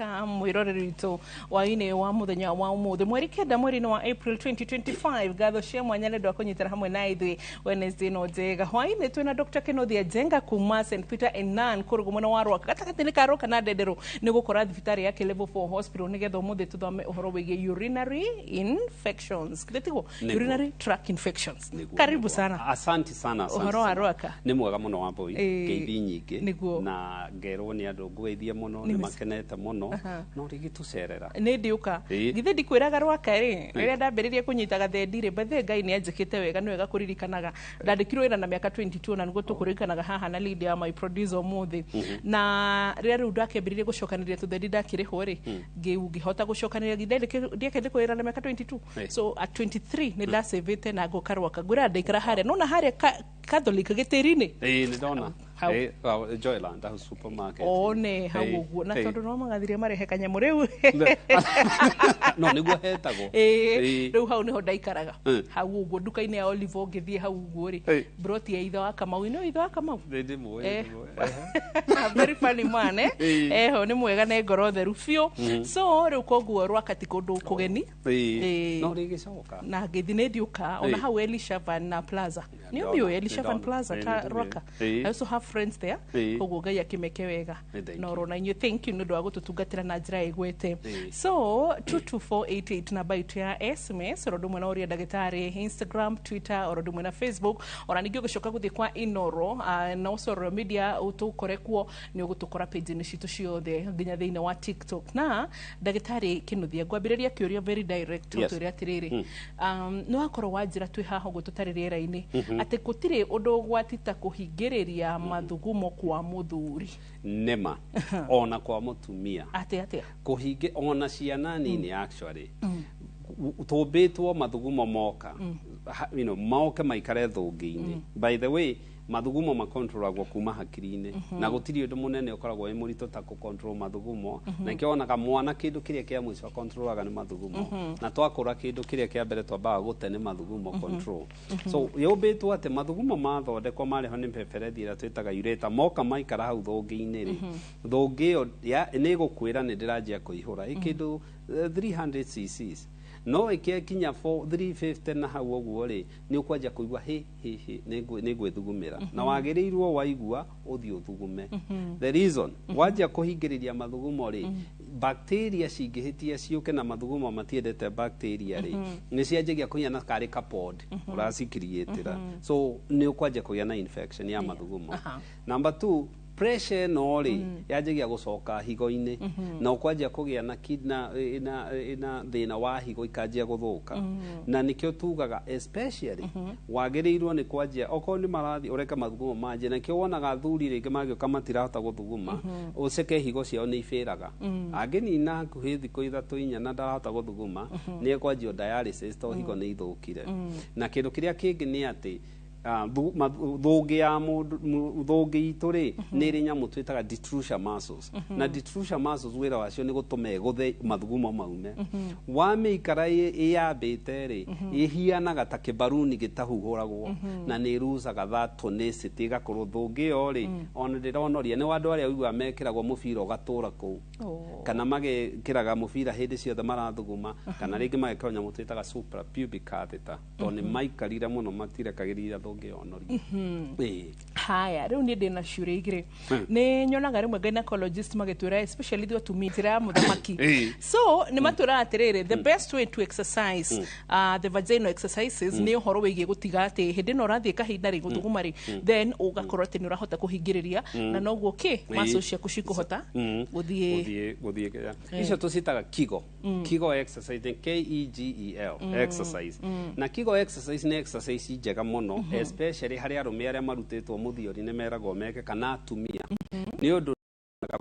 Mwĩroreri witũ hwaĩ-inĩ wa mũthenya wa ũmũthĩ, 9 mweri-inĩ wa April 2025, ngatho cia mwanya nĩ ũndũ wa kũnyitana hamwe na ithuĩ Wednesday ĩno njega. Hwaĩ-inĩ twĩna Dr. Kenothia Njenga kuma St Peter and Nan kũrũgũ mwena wa Rwaka, gatagatĩ-inĩ ka Rwaka na Ndenderũ nĩ gũkora thibitarĩ ya Level 4 Hospital, nĩgetha ũmũthĩ tũthome ũhoro wĩgiĩ urinary infections. Githĩ tiguo? Nĩguo. Urinary tract infections. Nĩguo, Karibu nĩguo. sana. Asante sana, asante Ũhoro wa sana. Rwaka? Nĩ mwega mũno wa mbũi. Ngeithi nyingĩ. Na ngerwo nĩ andũ ngũgeithie mũno, nĩ makenete mũno. No rĩngĩ tũcerera. Nĩ ndiũka. Githĩ ndikwĩraga Rwaka rĩ, rĩrĩa ndambĩrĩrie kũnyita gathendi rĩ, bethe Ngai nĩ anjĩkĩte wega, nĩ wega kũririkanaga. Ndandĩkirwo wĩra na mĩaka 22 na nĩguo tũkũririkanaga haha na Lydia, my producer ũmũthĩ. Na rĩrĩa rĩu ndakĩambĩrĩrie gũcokanĩrĩria tũthendi ndakĩrĩhwo rĩ, ngĩhota gũcokanĩrĩria ndiakĩandĩkwo wĩra na mĩaka 22. So at 23 nĩ ndacĩvĩte na ngoka Rwaka. Ngwĩraga ndaikara harĩa, nona harĩa Catholic gĩtĩri-inĩ. Ĩĩ, nĩ ndona. Hau. Ĩĩ, wa- Joyland hau supermarket. One hau ũguo na tondũ no magathirie marehe kanyamũ rĩu. No nĩguo hetagwo. Rĩu hau nĩho ndaikaraga. Hau ũguo nduka-inĩ ya Olive ũngĩthiĩ hau ũguo rĩ, broti ya ithe wa Kamau, ino ithe wa Kamau. Nĩ ndĩmũĩ, ndĩmũĩ. Very funny man, eh? Eho nĩ mwega na ngoro theru biũ. So rĩu koguo Rwaka ti kũndũ kũgeni. No rĩgĩcoka. Na ngĩthi nĩ ndiũka ona hau Elishavan na Plaza. Nĩ ũmĩũĩ Elishavan Nĩndona. Plaza ta Nĩndĩmĩũĩ. Rwaka? I also have friends there. Koguo Ngai akĩmeke wega. Thank Na you. oro na inyuĩ thank you nĩ ũndũ wa gũtũtungatĩra na njĩra ĩgwete. So 22488 namba itũ ya SMS, oro ũndũ ũmwe na ũria ndagĩtarĩ Instagram, Twitter, oro ũndũ ũmwe na Facebook. Ona ningĩ ũgĩcoka gũthiĩ kwa Inoro na Osoro Media ũtũkore kuo, nĩ ũgũtũkora page-inĩ citũ ciothe nginya thĩinĩ wa TikTok. Na ndagĩtarĩ Kinuthia, ngwambĩrĩria kĩũria very direct. Ũtwĩre atĩrĩrĩ, nĩ wakorwo wanjĩra twĩ haha ũguo tũtarĩ rĩera-inĩ atĩ gũtirĩ ũndũ ũgwati ta kũhingĩrĩria mathugumo kwa mũthuri. Nĩma, ona kwa mũtumia. Atĩ atĩa? Kũhingi ona ciana nini actually. Tũmbĩtwo mathugumo moka moke maikare thũngĩ-inĩ. By the way, mathugumo makontrolagwo kuma hakiri-inĩ, na gũtirĩ ũndũ mũnene ũkoragwo wĩ mũritũ ta kũcontrol mathugumo. Na nĩkĩo wonaga mwana kĩndũ kĩrĩa kĩa mũico akontrolaga nĩ mathugumo, na twakũra kĩndũ kĩrĩa kĩa mbere twambaga gũte nĩ mathugumo control. So yũmbĩtwo atĩ mathugumo mathondekwo marĩho nĩ mbeberethi ĩrĩa twĩtaga ureta, moka maikara hau thũngĩ-inĩ rĩ, thũngĩ ĩyo nĩ ĩgũkwĩra nĩ ndĩranjia kũihũra ĩ kĩndũ 300 cc's, no ĩkĩkinya 350 na hau ũguo rĩ, nĩ ũkwanjia kũigua hĩ hĩ hĩ, nĩ ngwĩthugumĩra, na wagĩrĩirwo waigua ũthiĩ ũthugume. The reason wanjia kũhingĩrĩria mathugumo rĩ, bacteria cingĩhĩtia ciũke, na mathugumo matiendete bacteria rĩ, nĩ cianjagia kũgĩa na karĩ kapod ũracikiriĩtĩra, so nĩ ũkwanjia kũgĩa na infection ya mathugumo. Number two, pressure ĩno rĩ yanjagia gũcoka higo-inĩ, na ũkwanjia kũgĩa na kidney na na thĩna wa higo ikanjia gũthũka. Na nĩkĩo tugaga especially wagĩrĩirwo nĩ kwanjia okorwo nĩ marathiĩ ũreke mathugumo manjie. Na nĩkĩo wonaga athuri rĩngĩ mangĩũka matirahota gũthuguma, ũceke higo ciao nĩ ibĩraga. Angĩnina hakuhĩ thikũ 3 4 na ndarahota gũthuguma, nĩ ekwanjio dialysis tondũ higo nĩ ithũkire. Na kĩndũ kĩrĩa kĩngĩ nĩ atĩ thũngĩ ya mũndũ, thũngĩ itũ rĩ, nĩ ĩrĩ nyamũ twĩtaga detrusor muscles, na detrusor muscles wĩra wacio nĩ gũtũma ĩgũthe mathugumo maume. Wamĩikara ĩyambĩte rĩ, ĩhianaga ta kĩbaruni gĩtahuhũragwo, na nĩ ĩrucaga that tonicity, ĩgakorwo thũngĩ ĩyo rĩ ona ndĩronoria. Nĩ andũ arĩa ũiguaga mekĩragwo mũbira ũgatũra kũu, kana magekĩraga mũbira hĩndĩ ciothe marathuguma, kana rĩngĩ magekĩrwo nyamũ twĩtaga suprapubic catheter, tondũ nĩ maikarire mũno matirekagĩrĩria thũngĩ yonorie. Haya, rĩu niĩ ndĩna ciũria igĩrĩ. Nĩ nyonaga rĩmwe gynecologist magĩtwĩra, especially ithuĩ atumia, njĩra ya mũthamaki. So nĩ matwĩraga atĩrĩrĩ, the best way to exercise the vaginal exercises nĩ ũhoro wĩgiĩ gũtiga atĩ hĩndĩ ĩno ũrathiĩ kahinda rĩ gũthuguma rĩ, then ũgakorwo atĩ nĩ ũrahota kũhingĩrĩria, na noguo kĩ muscles ciaku cikũhota gũthiĩ. Gũthiĩ icio tũciĩtaga Kegel. Kegel exercise nĩ Kegel exercise, na Kegel exercise nĩ exercise njega mũno, especially harĩ arũme arĩa marutĩtwo mũthiori, nĩ meragwo meke, kana atumia, nĩ ũndũ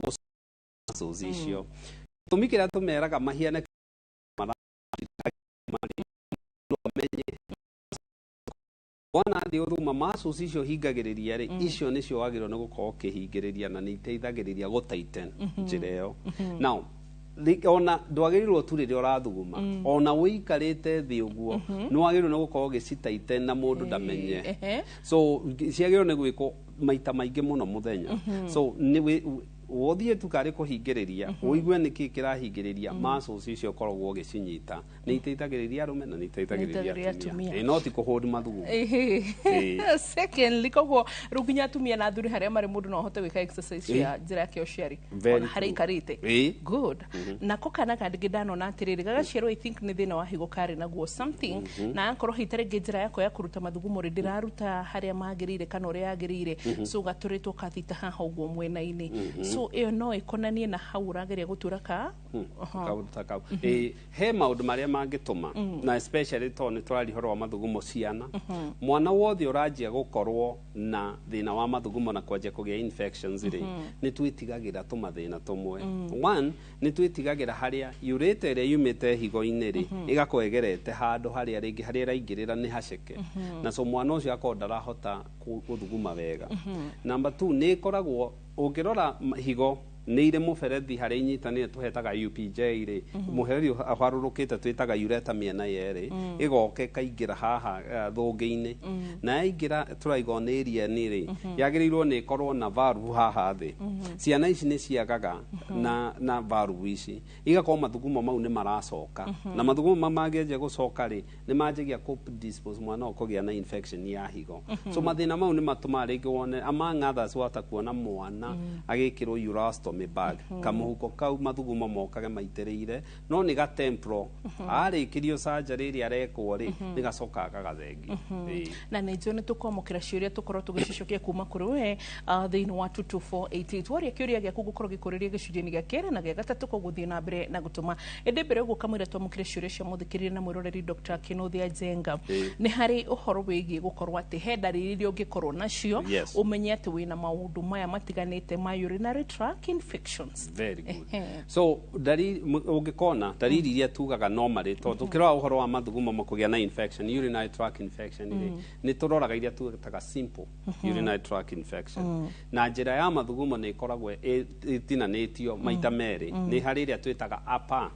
muscles icio. Gĩtũmi kĩrĩa tũmeraga mahiane amenye wona athiĩ gũthuguma muscles icio hingagĩrĩria rĩ, icio nĩcio wagĩrĩirwo nĩ gũkorwo ũkĩhingĩrĩria, na nĩ iteithagĩrĩria gũtighten njĩra ĩyo. Now ona ndwagĩrĩirwo tu rĩrĩa ũrathuguma, ona ũikarĩte thĩ ũguo nĩ wagĩrĩirwo nĩ gũkorwo ũgĩcitighten na mũndũ ndamenye. So ciagĩrĩirwo nĩ gwĩkwo maita maingĩ mũno mũthenya. So nĩ Ũthiĩ tu karĩ kũhingĩrĩria, ũigue nĩkĩ kĩrahingĩrĩria muscles icio ũkoragwo ũgĩcinyita. Nĩ iteithagĩrĩria arũme na nĩ iteithagĩrĩria Nĩ iteithagĩrĩria atumia. atumia. Ĩ, no ti kũhũndi mathugumo. Secondly, koguo rĩu nginya atumia na athuri harĩa marĩ, mũndũ no ahote gwĩka exercise cia njĩra yake ya ũciari Very ona harĩa true. aikarĩte. Good. Nako kana kangĩ ndanona atĩrĩrĩ, gagaciarwo, I think nĩ thĩna wa higo karĩ naguo something, na akorwo hihi ta rĩngĩ njĩra yako ya kũruta mathugumo rĩ ndĩraruta harĩa magĩrĩire kana ũrĩa yagĩrĩire, so gatũrĩtwo kathita haha ũguo mwena-inĩ, so ĩyo no ĩkonanie na hau ũrageria gũtura ka. Kaũndũ ta kau. Ĩ, he maũndũ marĩa mangĩtũma, na especially tondũ nĩ tũraria ũhoro wa mathugumo, ciana, mwana wothe ũranjia gũkorwo na thĩna wa mathugumo na kwanjia kũgĩa infections rĩ, nĩ twĩtigagĩra tũmathĩna tũmwe. One, nĩ twĩtigagĩra harĩa urĩte ĩrĩa yumĩte higo-inĩ rĩ, ĩgakorwo ĩgerete handũ harĩa rĩngĩ harĩa ĩraingĩrĩra nĩ haceke, na so mwana ũcio akorwo ndarahota gũthuguma wega. Number two, nĩ ĩkoragwo ũngĩrora higo nĩ irĩ mũberethi harĩa inyitanĩire tũhetaga UPJ rĩ, mũberethi ũharũrũkĩte twĩtaga ureta mĩena yerĩ, ĩgoka ĩkaingĩra haha thũngĩ-inĩ, na yaingĩra tũraigwo nĩ iriani rĩ, yagĩrĩirwo nĩ ĩkorwo na valve haha thĩ. Ciana ici nĩ ciagaga na valve ici, igakorwo mathugumo mau nĩ maracoka, na mathugumo mau mangĩanjia gũcoka rĩ, nĩ manjagia kũ predispose mwana ũyũ kũgĩa na infection ya higo. So mathĩna mau nĩ matũmaga rĩngĩ wone, among others, wata kuona mwana agĩkĩrwo urostomy bag, kamũhuko kau mathugumo mokage maitĩrĩire, no nĩ ga temporal. Arĩkĩrio surgery ĩrĩa arekwo rĩ, nĩ gacokaga gagathengio. Ĩĩ. Na nä njå nä tå kwamå kä ra ciå ria tå korwo tå gä cicokia kuma kå rä we thä inä wa 22488. Waria kä å ria gä aku gå korwo gä kå rä ria gä cunjä-inä gä a kerä na gä a gatatå, koguo thiä na mbere na gå tå ma. Ä mbere å guo kamå ira twamå kä re ciå ria cia må thikä rä na mwä roreri Dr. Kinuthia Njenga, nä harä å horo wä giä gå korwo atä he ndariri iria å ngä korwo nacio ũmenye atĩ wĩna maũndũ maya matiganĩte ma urinary tract infections. Very good. So dariri ũngĩkona dariri iria tugaga normally, tondũ tũkĩrora ũhoro wa mathugumo kũgĩa na infection, urinary tract infection rĩ, nĩ tũroraga iria twĩtaga simple urinary tract infection. Na njĩra ya mathugumo nĩ ĩkoragwo ĩtinanĩtio maita merĩ. Nĩ harĩ ĩrĩa twĩtaga upper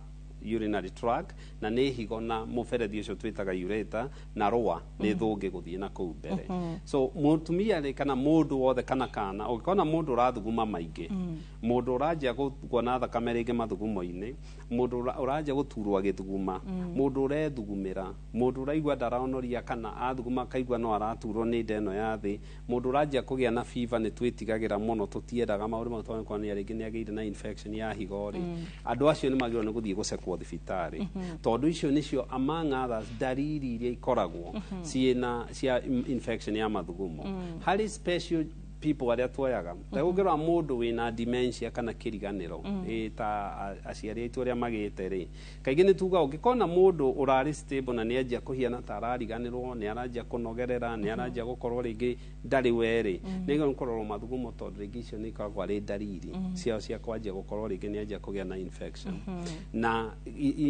urinary tract, na nĩ higo na mũberethi ũcio twĩtaga ureter, na rũa nĩ thũngĩ gũthiĩ na kũu mbere. So mũtumia rĩ, kana mũndũ wothe, kana kana ũngĩkona mũndũ ũrathuguma maingĩ, mũndũ ũranjia kuona thakame rĩngĩ mathugumo-inĩ, mũndũ ũranjia gũturwo agĩthuguma, mũndũ ũrethugumĩra, mũndũ ũraigua ndaranoria kana athuguma akaigua no araturwo nĩ nda ĩno ya thĩ, mũndũ ũranjia kũgĩa na fever, nĩ twĩtigagĩra mũno. Tũtiendaga maũndũ mau tondũ nĩ rĩngĩ nĩ agĩire na infection ya higo rĩ, andũ acio nĩ magĩrĩirwo nĩ gũthiĩ gũcekwo thibitarĩ, tondũ icio nĩcio, among others, ndariri iria ikoragwo ciĩna cia infection ya mathugumo. Harĩ special people arĩa tuoyaga, ta ũngĩrora mũndũ wĩna dementia kana kĩriganĩro, ĩ ta aciari aitũ arĩa magĩte rĩ, kaingĩ nĩ tuga ũngĩkona mũndũ ũrarĩ stable na nĩ anjia kũhiana ta arariganĩrwo, nĩ aranjia kũnogerera, nĩ aranjia gũkorwo rĩngĩ ndarĩ werĩ, nĩ kũrorwo mathugumo, tondũ rĩngĩ icio nĩ ikoragwo arĩ ndariri ciao cia kwanjia gũkorwo rĩngĩ nĩ anjia kũgĩa na infection. Na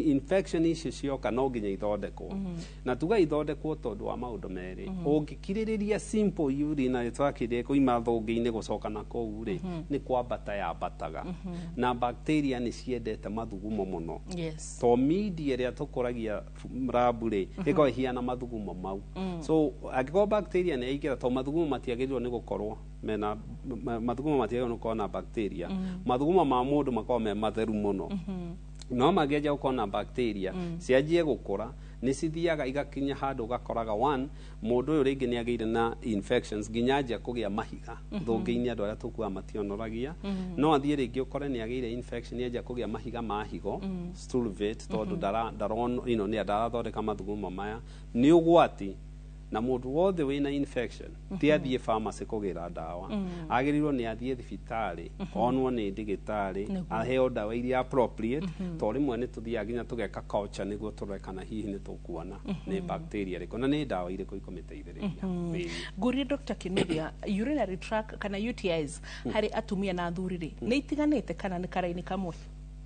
infection icio cioka no nginya ithondekwo, na tuga ithondekwo tondũ wa maũndũ merĩ. Ũngĩkirĩrĩria simple urinary tract ĩrĩa ĩkũima thũngĩ-inĩ gũcoka na kũu rĩ, nĩ kwambata yambataga, na bacteria nĩ ciendete mathugumo mũno, to media ĩrĩa tũkũragia rabu rĩ, ĩkoragwo ĩhiana mathugumo mau. So angĩkorwo bacteria nĩ yaingĩra, to mathugumo matiagĩrĩirwo nĩ gũkorwo mena mathugumo matiagĩrĩirwo nĩ gũkorwo na bacteria. Mathugumo ma mũndũ makoragwo me matheru mũno, no mangĩanjia gũkorwo na bacteria, cianjie gũkũra, nĩ cithiaga igakinya handũ ũgakoraga one, mũndũ ũyũ rĩngĩ nĩ agĩire na infections nginya anjia kũgĩa mahiga thũngĩ-inĩ. Andũ arĩa tũkuaga mationoragia, no athiĩ rĩngĩ ũkore nĩ agĩire infection, nĩ anjia kũgĩa mahiga ma higo, struvite, tondũ ndara ndaron you know, nĩ ndarathondeka mathugumo maya. Nĩ ũgwati, na mũndũ wothe wĩna infection ti athiĩ pharmacy kũgĩra ndawa, agĩrĩirwo nĩ athiĩ thibitarĩ, onwo nĩ ndagĩtarĩ, aheo ndawa iria appropriate, to rĩmwe nĩ tũthiaga nginya tũgeka culture nĩguo tũrore kana hihi nĩ tũkuona nĩ bacteria ĩrĩkũ na nĩ ndawa irĩkũ ikũmĩteithĩrĩria. Ĩĩ. Ngurie Dr. Kinuthia, urinary tract kana UTIs harĩ atumia na athuri rĩ, nĩ itiganĩte kana nĩ karaini kamwe?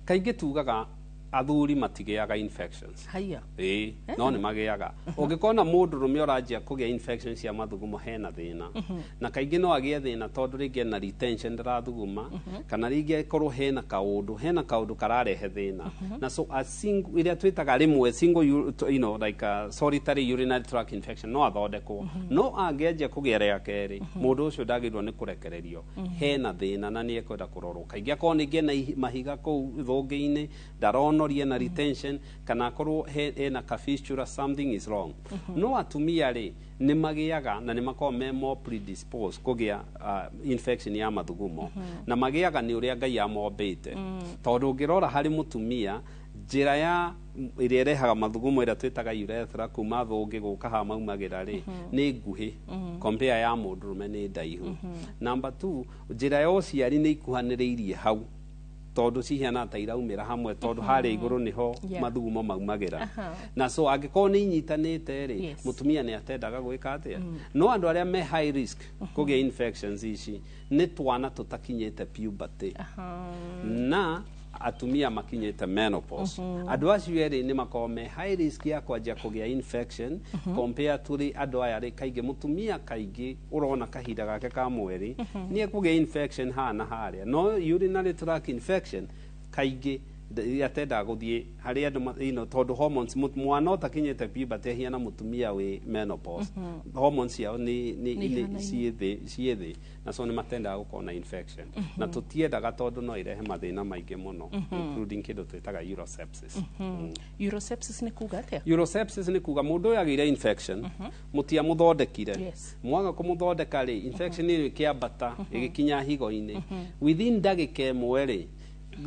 Kaingĩ tugaga Athuri matigĩaga infections. Haya. Ĩĩ, no nĩ magĩaga. Ũngĩkona mũndũrũme ũranjia kũgĩa infection cia mathugumo, hena thĩna, na kaingĩ no agĩe thĩna tondũ rĩngĩ ena retention, ndarathuguma, kana rĩngĩ akorwo hena kaũndũ kararehe thĩna. Na so a single, ĩrĩa twĩtaga rĩmwe single like a solitary urinary tract infection, no athondekwo, no angĩanjia kũgĩa rĩa kerĩ, mũndũ ũcio ndagĩrĩirwo nĩ kũrekererio. Hena thĩna na nĩ ekwenda kũrorwo. Kaingĩ akorwo nĩngĩ ena mahiga kũu thũngĩ-inĩ, ndaronoria na retention, kana akorwo hena ka fistula, something is wrong. No atumia rĩ, nĩ magĩaga na nĩ makoragwo me more predisposed kũgĩa infection ya mathugumo, na magĩaga nĩ ũrĩa Ngai amombĩte, tondũ ũngĩrora harĩ mũtumia, njĩra ya ĩrĩa ĩrehaga mathugumo, ĩrĩa twĩtaga urethra, kuma thũngĩ gũka haha maumagĩra rĩ, nĩ nguhĩ compare ya mũndũrũme, nĩ ndaihu. Number two, njĩra ya ũciari nĩ ikuhanĩrĩirie hau, tondũ cihiana ta iraumĩra hamwe, tondũ harĩa igũrũ nĩho mathugumo maumagĩra. Na so angĩkorwo nĩ inyitanĩte rĩ, mũtumia nĩ atendaga gwĩka atĩa? No andũ arĩa me high risk kũgĩa infections ici nĩ twana tũtakinyĩte puberty na atumia makinyĩte menopause. Andũ acio erĩ nĩ makoragwo me high risk ya kwanjia kũgĩa infection compare tũrĩ andũ aya rĩ. Kaingĩ mũtumia, kaingĩ ũrona kahinda gake ka mweri nĩ ekũgĩa infection haha na harĩa, no urinary tract infection kaingĩ atendaga gũthiĩ harĩ andũ tondũ hormones, mwana ũtakinyĩte puberty ahiana mũtumia wĩ menopause, hormones ciao nĩ Nĩ ihanaine. ciĩ thĩ, na so nĩ matendaga gũkorwo na infection, na tũtiendaga tondũ no irehe mathĩna maingĩ mũno, including kĩndũ twĩtaga urosepsis. Urosepsis nĩ kuga atĩa? Urosepsis nĩ kuga mũndũ ũyũ agĩire infection, mũtiamũthondekire. Mwaga kũmũthondeka rĩ, infection ĩyo ĩkĩambata ĩgĩkinya higo-inĩ. Within ndagĩka ĩmwe rĩ,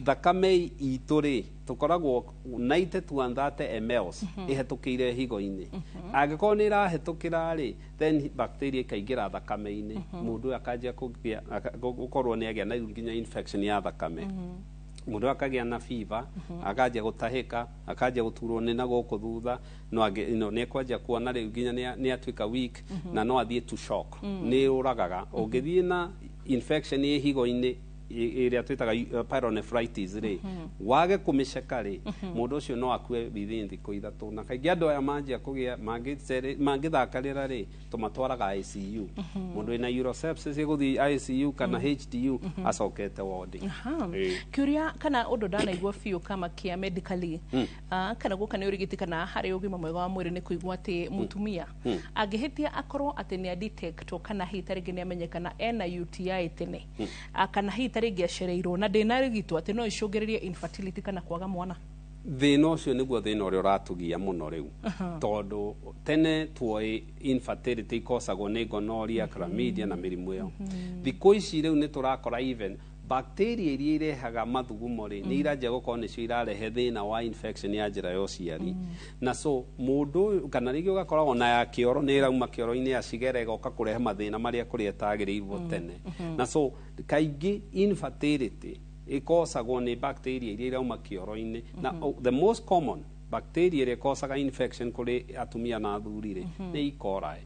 thakame itũ rĩ, tũkoragwo 90 to 130 mls ĩhetũkĩire higo-inĩ. Angĩkorwo nĩ ĩrahetũkĩra rĩ, then bacteria ĩkaingĩra thakame-inĩ, mũndũ ũyũ akanjia kũgĩa gũkorwo nĩ agĩa na nginya infection ya thakame. Mũndũ ũyũ akagĩa na fever, akanjia gũtahĩka, akanjia gũturwo nĩ na gũkũ thutha, no angĩ nĩ ekwanjia kuona rĩu nginya nĩ atuĩka weak, na no athiĩ to shock. Nĩ ũragaga ũngĩthiĩ na infection ĩ higo-inĩ, ĩrĩa twĩtaga pyelonephritis rĩ, wage kũmĩceka rĩ, mũndũ ũcio no akue within thikũ 3. Na kaingĩ andũ aya manjia kũgĩa mangĩthakarĩra rĩ, tũmatwaraga ICU. Mũndũ wĩna urosepsis ĩgũthiĩ ICU kana HDU, acokete wodi. Ĩĩ. Kĩũria kana ũndũ ndanaigua biũ kama kĩa medically, kana gũka nĩ ũrigiti kana harĩ ũgima mwega wa mwĩrĩ, nĩ kũigua atĩ mũtumia angĩhĩtia akorwo atĩ nĩ adetectwo, kana hihi ta rĩngĩ nĩ amenyekana ena UTI tene, kana hihi ta rĩngĩ acereirwo na ndĩnarigitwo, atĩ no icũngĩrĩrie infertility kana kwaga mwana. Thĩna ũcio nĩguo thĩna ũrĩa ũratũgia mũno rĩu, tondũ tene tuoĩ infertility ikosagwo nĩ gonorrhea, chlamydia na mĩrimũ ĩyo. Thikũ ici rĩu nĩ tũrakora even bacteria iria irehaga mathugumo rĩ, nĩ iranjia gũkorwo nĩcio irarehe thĩna wa infection ya njĩra ya ũciari. Na so mũndũ ũyũ, kana rĩngĩ ũgakora ona ya kĩoro nĩ ĩrauma kĩoro-inĩ ya cigera, ĩgoka kũrehe mathĩna marĩa kũrĩa ĩtagĩrĩirwo tene. Na so kaingĩ infertility ĩkosagwo nĩ bacteria iria irauma kĩoro-inĩ, na the most common bacteria ĩrĩa ĩkosaga infection kũrĩ atumia na athuri rĩ, nĩ E. coli.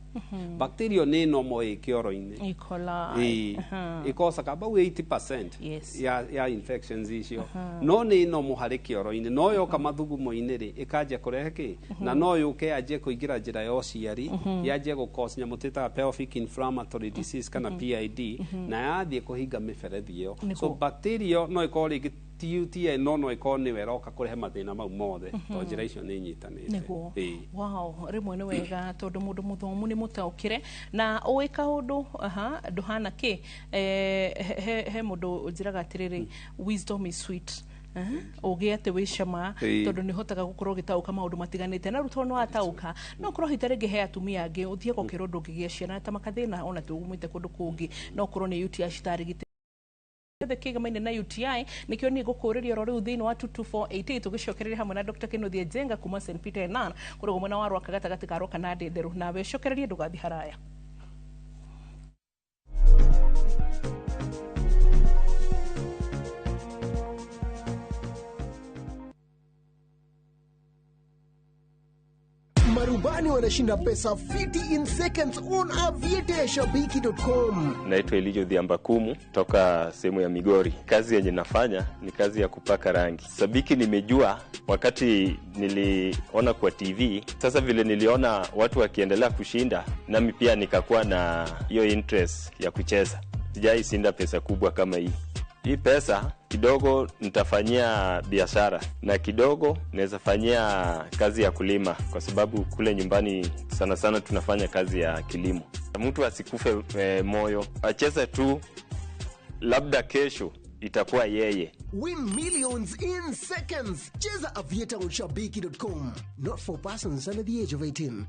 Bacteria ĩyo nĩ normal ĩ kĩoro-inĩ. E. coli. Ĩĩ. Ĩkosaga about 80% ya infections icio, no nĩ normal harĩ kĩoro-inĩ, no yoka mathugumo-inĩ rĩ, ĩkanjia kũrehe kĩ, na no yũke yanjie kũingĩra njĩra ya ũciari, yanjie gũcause nyamũ twĩtaga pelvic inflammatory disease kana PID, na yathiĩ kũhinga mĩberethi ĩyo. So bacteria no ĩkorwo rĩngĩ ti UTI, no ĩkorwo nĩwe ĩroka kũrehe mathĩna mau mothe, tondũ njĩra icio nĩ inyitanĩte. Nĩguo. Wow, rĩmwe nĩ wega tondũ mũndũ mũthomu nĩ mũtaũkĩre na ũĩ kaũndũ aha ndũhana kĩ. He mũndũ ũnjĩraga atĩrĩrĩ, "Wisdom is sweet." Ũgĩ atĩ wĩ cama, tondũ nĩ ũhotaga gũkorwo ũgĩtaũka maũndũ matiganĩte, na rĩu tondũ nĩ wataũka, no ũkorwo hita rĩngĩ he atumia angĩ ũthiaga ũkerwo ndũngĩgĩa ciana ta makathĩna ona tũgumĩte kũndũ kũngĩ, no ũkorwo nĩ UTI citarigitĩte kĩgamaine na UTI. Nĩkĩo niĩ ngũkũrĩria oro rĩu thĩinĩ wa 22488, tũgĩcokereria hamwe na Dr. Kinuthia Njenga kuma St Peter and Nan kũrĩa mwena wa Rwaka, gatagatĩ ka Rwaka na Ndenderũ. Nawe cokererie, ndũgathiĩ haraya. Marubani wanashinda pesa fiti in seconds on aviatashabiki.com. Naitwa Elijo Dhiambakumu toka sehemu ya Migori. Kazi yenye nafanya ni kazi ya kupaka rangi. Sabiki nimejua wakati niliona kwa TV. Sasa vile niliona watu wakiendelea kushinda, nami pia nikakuwa na hiyo interest ya kucheza. Sijai shinda pesa kubwa kama hii. Hii pesa kidogo nitafanyia biashara na kidogo naweza fanyia kazi ya kulima, kwa sababu kule nyumbani sana sana tunafanya kazi ya kilimo. Mtu asikufe moyo, acheze tu, labda kesho itakuwa yeye. Win millions in seconds. Cheza Aviator on shabiki.com. Not for persons under the age of 18.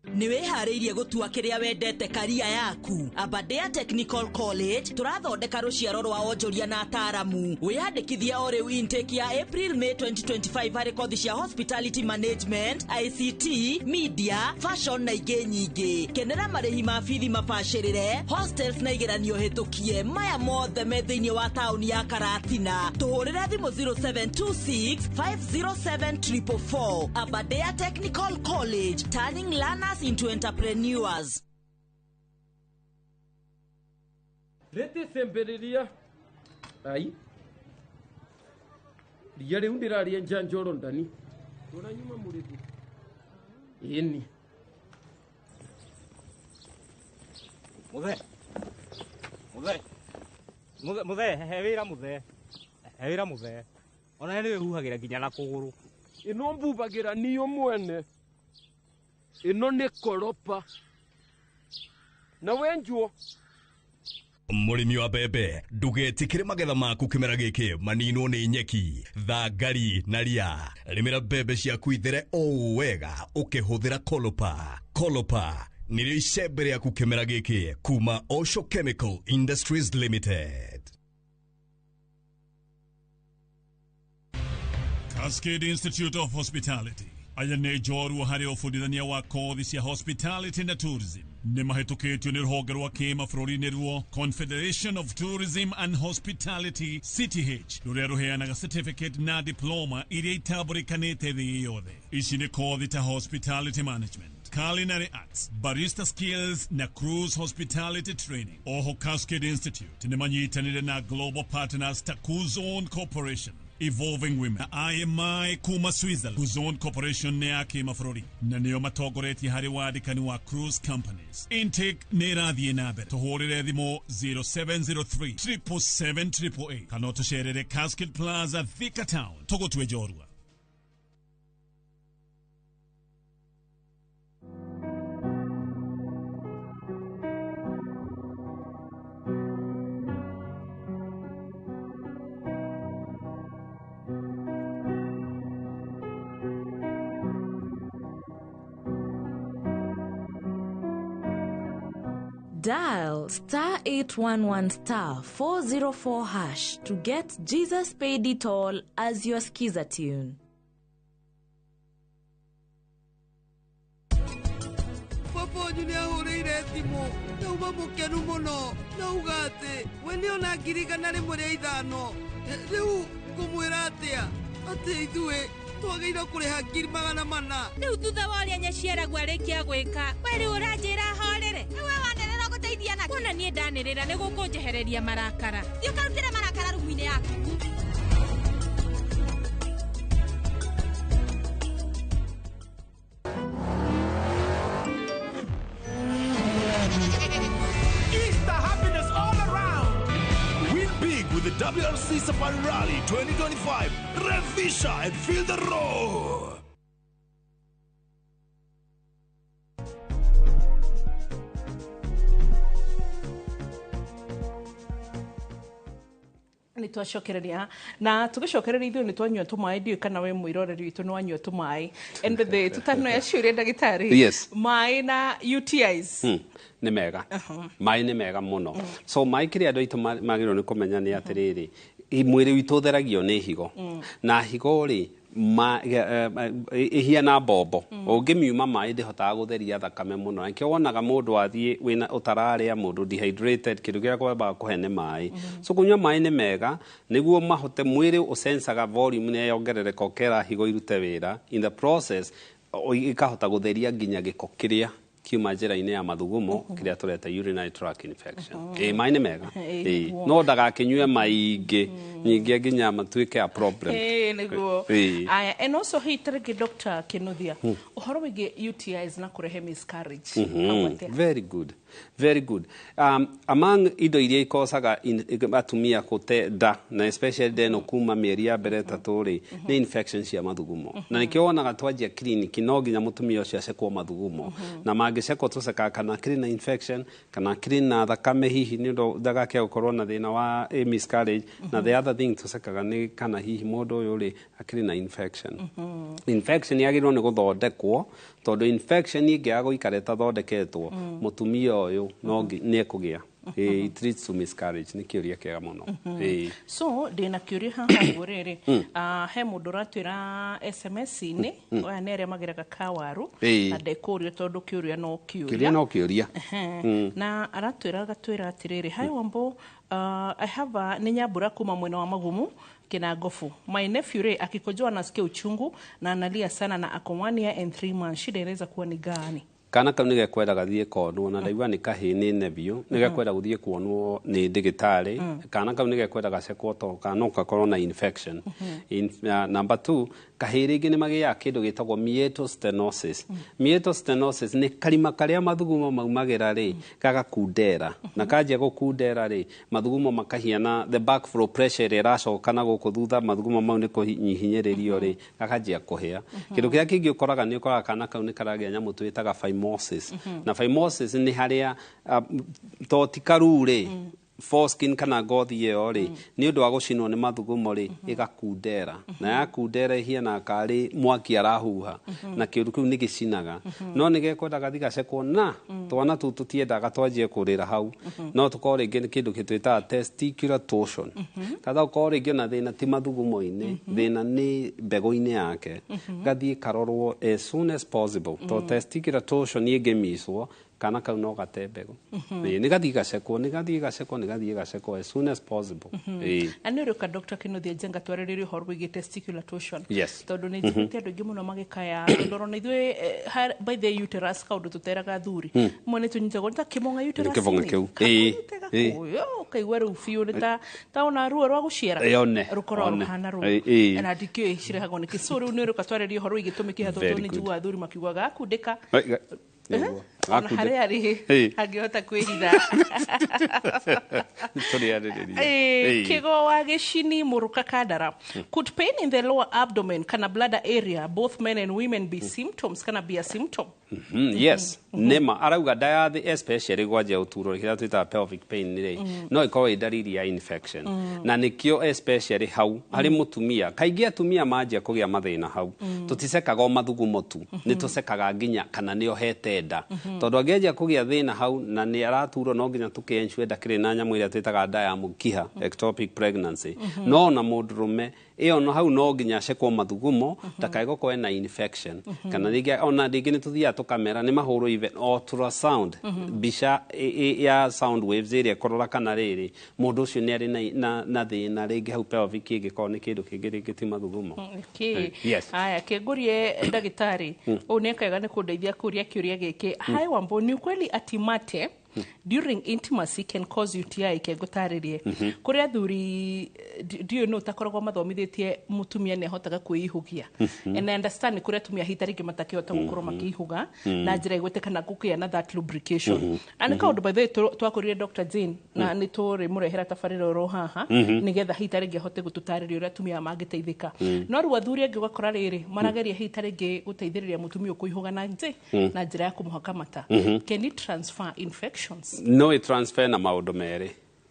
Nĩ wĩharĩirie gũtua kĩrĩa wendete karia yaku. Aberdare Technical College tũrathondeka rũciaro rwa onjoria na ataaramu. Wĩyandĩkithie o rĩu intake ya April May 2025 harĩ kothi cia hospitality management, ICT, media, fashion na ingĩ nyingĩ. Kenera marĩhi ma bithi mabacĩrĩre, hostels na igeranio hĩtũkie. Maya mothe me thĩinĩ wa taũni ya Karatina. Tũhũrĩre thimũ 0726 507 444. Aberdare Technical College, turning learners into entrepreneurs. Rĩtĩ cemberiria ai ria rĩu ndĩrarĩenja njoro ndani tũranyuma mũrĩthi ĩni. Muthe, muthe, muthe, muthe, he wĩra muthe, he wĩra muthe. Ona nĩ wĩhuhagĩra nginya na kũgũrũ. Ĩno mbubagĩra niyo mwene, ĩno nĩ koropa na wenjwo. Mũrĩmi wa mbembe, ndũgetĩkĩre magetha maku kĩmera gĩkĩ maninwo nĩ nyeki, thangari na ria. Rĩmĩra mbembe ciaku ithere o wega ũkĩhũthĩra Kolopa. Kolopa nĩrĩo icembe rĩaku kĩmera gĩkĩ kuma Osho Chemical Industries Limited. Cascade Institute of Hospitality aya nĩ njorua harĩ ũbundithania wa kothi cia hospitality na tourism. Nĩ mahĩtũkĩtio nĩ rũhonge rwa kĩmabũrũri ruo Confederation of Tourism and Hospitality CTH, rũrĩa rũheanaga certificate na diploma iria itambũrĩkanĩte thĩ yothe. Ici nĩ kothi ta hospitality management, culinary arts, barista skills na cruise hospitality training. Oho Cascade Institute nĩ manyitanĩire na global partners ta Kuzon Corporation, Evolving Women na IMI kuma Switzerland. Kuzon Corporation nĩ ya kĩmabũrũri na nĩo matongoretie harĩ wandĩkani wa cruise companies. Intake nĩ ĩrathiĩ na mbere. Tũhũrĩre thimũ 0703 777 888 kana ũtũcerere Cascade Plaza, Thika Town. Tũgũtue njorua. Dial star 811 star 404 hash to get Jesus Paid It All as your skiza tune. Papa wanyu nĩ ahũrĩire thimũ nauma mũkenu mũno nauga atĩ we nĩona 105,000. Rĩu ngũmwĩra atĩa atĩ ithuĩ twagĩrĩirwo kũrĩha 400,000. Rĩu thutha wa ũrĩa nyaciaragwo arĩkia gwĩka, we rĩu ũranjĩra horere. Rĩu we wanĩrĩra ũgũteithia nakĩ? Kuona niĩ ndanĩrĩra nĩ gũkũnjehereria marakara. Thiĩ ũkarutĩre marakara rumu-inĩ yaku. Easter happiness all around. Win big with the WRC Safari Rally 2025. Revisha and feel the roar. Nĩ twacokereria na tũgĩcokereria ithuĩ nĩ twanyua tũmaĩ, ndiũĩ kana we mwĩroreri witũ nĩ wanyua tũmaĩ. And the tũtanoya ciũria ndagĩtarĩ. Yes. Maĩ na UTIs. Nĩ mega. Maĩ nĩ mega mũno. So maĩ kĩrĩa andũ aitũ magĩrĩirwo nĩ kũmenya nĩ atĩrĩrĩ, mwĩrĩ witũ ũtheragio nĩ higo. Na higo rĩ, Ihiana mbombo, ũngĩmiuma maĩ ndĩhotaga gũtheria thakame mũno. Nĩkĩo wonaga mũndũ athiĩ wĩna ũtararĩa, mũndũ dehydrated, kĩndũ kĩrĩa kwambaga kũhe nĩ maĩ. So kũnyua maĩ nĩ mega nĩguo mahote mwĩrĩ ũsensaga volume nĩ yongerereka, ũkera higo irute wĩra. In the process ikahota gũtheria nginya gĩko kĩrĩa kiuma njĩra-inĩ ya mathugumo, kĩrĩa tũreta urinary tract infection. Ĩĩ, maĩ nĩ mega. Ĩĩ, no ndagakĩnyue maingĩ nyingĩ nginya matuĩke a problem. Ĩĩ, nĩguo. Ĩĩ. Aya, and also hi tarĩngĩ Dr. Kinuthia, ũhoro wĩgiĩ UTIs na kũrehe miscarriage. Hau atĩa? Very good, very good. Among indo iria ikosaga atumia kũte nda, na especially nda ĩno kuma mĩeri ya mbere 3 rĩ, nĩ infection cia mathugumo. Na nĩkĩo wonaga twanjia kiriniki no nginya mũtumia ũcio acekwo mathugumo, na mangĩcekwo tũcekaga kana akĩrĩ na infection kana akĩrĩ na thakame, hihi nĩ ũndũ ndagakĩa gũkorwo na thĩna wa miscarriage. Na the other thing tũcekaga nĩ kana hihi mũndũ ũyũ rĩ akĩrĩ na infection. Infection yagĩrĩirwo nĩ gũthondekwo, tondũ infection ĩngĩaga gũikara ĩtathondeketwo, mũtumia ũyũ no nĩ ekũgĩa. It leads to miscarriage. Nĩ kĩũria kĩega mũno. Ĩĩ. So ndĩna kĩũria haha ũguo rĩrĩ. Ah, he mũndũ ũratwĩra SMS-inĩ, aya nĩ arĩa mageraga kawaru, na ndekũrio tondũ kĩũria no kĩũria kĩũria. No kĩũria. Ehe. Na aratwĩra agatwĩra atĩrĩrĩ, "Hi Wambo, I have a, nĩ Nyambura kuma mwena wa Magumu Kinangofu. My nephew rĩ akikojoa anasikia uchungu na analia sana na ako 1 year and 3 months. Shida inaweza kuwa ni gani?" Kana kau nĩ gekwenda gathiĩ konwo, na ndaigua nĩ kahĩĩ, nĩ nephew, nĩ gekwenda gũthiĩ kuonwo nĩ ndĩgĩtarĩ. Kana kau nĩ gekwenda gacekwo to kana no gakorwo na infection. Number two, kahĩĩ rĩngĩ nĩ magĩaga kĩndũ gĩtagwo meatal stenosis. Meatal stenosis nĩ karima karĩa mathugumo maumagĩra rĩ gagakundera, na kanjia gũkundera rĩ, mathugumo makahiana the back flow pressure ĩrĩa ĩracoka na gũkũ thutha, mathugumo mau nĩ kũhinyĩrĩrio rĩ, gakanjia kũhĩa. Kĩndũ kĩrĩa kĩngĩ ũkoraga nĩ ũkoraga kana kau nĩ karagĩa nyamũ twĩtaga phimosis. Na phimosis nĩ harĩa to ti karuu rĩ, foreskin kana ngothi ĩyo rĩ, nĩ ũndũ wa gũcinwo nĩ mathugumo rĩ, ĩgakundera, na yakundera ĩhianaga karĩ mwaki arahuha, na kĩũndũ kĩu nĩ gĩcinaga. No nĩ gekwenda gathi gacekwo, na twana tũu tũtiendaga twanjie kũrĩra hau. No tũkorwo rĩngĩ nĩ kĩndũ gĩtwĩtaga testicular torsion, kana ũkorwo rĩngĩ ona thĩna ti mathugumo-inĩ, thĩna nĩ mbegũ-inĩ yake. Gathiĩ karorwo as soon as possible, to testicular torsion ĩngĩmicwo, kana kau no gate mbegũ. Ĩĩ, nĩ gathiĩ gacekwo, nĩ gathiĩ gacekwo, nĩ gathiĩ gacekwo as soon as possible. Ĩĩ. Na nĩ ũrĩũka Dr. Kinuthia Njenga twarĩrĩrie ũhoro wĩgiĩ testicular torsion, tondũ nĩ njiguĩte andũ aingĩ mũno magĩkaya, tondũ ona ithuĩ by the uterus kaũndũ tũteraga athuri mwe nĩ tũnyitagwo nĩ ta kĩmong'a uterus. Kĩbong'a kĩu. Ĩĩ. Ĩĩ. Ũkaigua rĩu biũ nĩ ta ona ruo rwa gũciara Ĩ, one, rũkoragwo one. rũhana rũu. Ĩ, ĩ. Na ndikĩũĩ cirehagwo nĩkĩ. So rĩu nĩ ũrĩũka twarĩrie ũhoro wĩgiĩ gĩtũmi kĩha, tondũ Very nĩ good. njiguaga athuri makiugaga gakundĩka Nĩguo. ona Gakundĩka. harĩa arĩ angĩhota kwĩhitha. Tũrĩarĩrĩria. Kigo wa gĩcini mũrũka Kandara, could pain in the lower abdomen kana bladder area, both men and women, be symptoms kana be a symptom? Yes, nĩma arauga nda ya thĩ especially gwanjia ũturo, kĩrĩa twĩtaga pelvic pain rĩ, no ĩkorwo ĩ ndariri ya infection. Na nĩkĩo especially hau harĩ mũtumia, kaingĩ atumia manjia kũgĩa mathĩna hau, tũticekaga o mathugumo tu, nĩ tũcekaga nginya kana nĩ ohete nda, tondũ angĩanjia kũgĩa thĩna hau na nĩ araturwo, no nginya tũkĩ-ensure ndakĩrĩ na nyamũ ĩrĩa twĩtaga nda ya mũkiha, ectopic pregnancy. No ona mũndũrũme ĩyo no hau no nginya acekwo mathugumo ndakae gũkorwo ena infection. Kana rĩngĩ ona rĩngĩ nĩ tũthiaga tũkamera nĩ mahũrwo even ultrasound, mbica ya sound waves ĩrĩa ĩkũrora kana rĩrĩ mũndũ ũcio nĩ arĩ na thĩna rĩngĩ hau pelvic, ĩngĩkorwo nĩ kĩndũ kĩngĩ rĩngĩ ti mathugumo. Okay. Yes. Aya, kĩngũrie ndagĩtarĩ ũũ nĩ akega nĩ kũndeithia kũria kĩũria gĩkĩ. Hi Wambo, ni ukweli ati mate during intimacy can cause UTI? Kengũtarĩrie kũrĩ athuri, ndiũĩ nũ ũtakoragwo mathomithĩtie mũtumia nĩ ahotaga kwĩihugia. And I understand nĩ kũrĩ atumia hita rĩngĩ matakĩhota gũkorwo makĩihuga na njĩra ĩgwete kana gũkĩa na that lubrication. Na nĩ kaũndũ by the way twakũrire Dr. Jane, na nĩ tũrĩmũrehera tabarĩra oro haha nĩgetha hita rĩngĩ ahote gũtũtarĩria ũrĩa atumia mangĩteithĩka. No rĩu athuri angĩ ũgakora rĩrĩ marageria hita rĩngĩ gũteithĩrĩria mũtumia ũkũihũga na nje na njĩra ya kũmũhaka mata. Can it transfer infections? No ĩ transfer na maũndũ merĩ.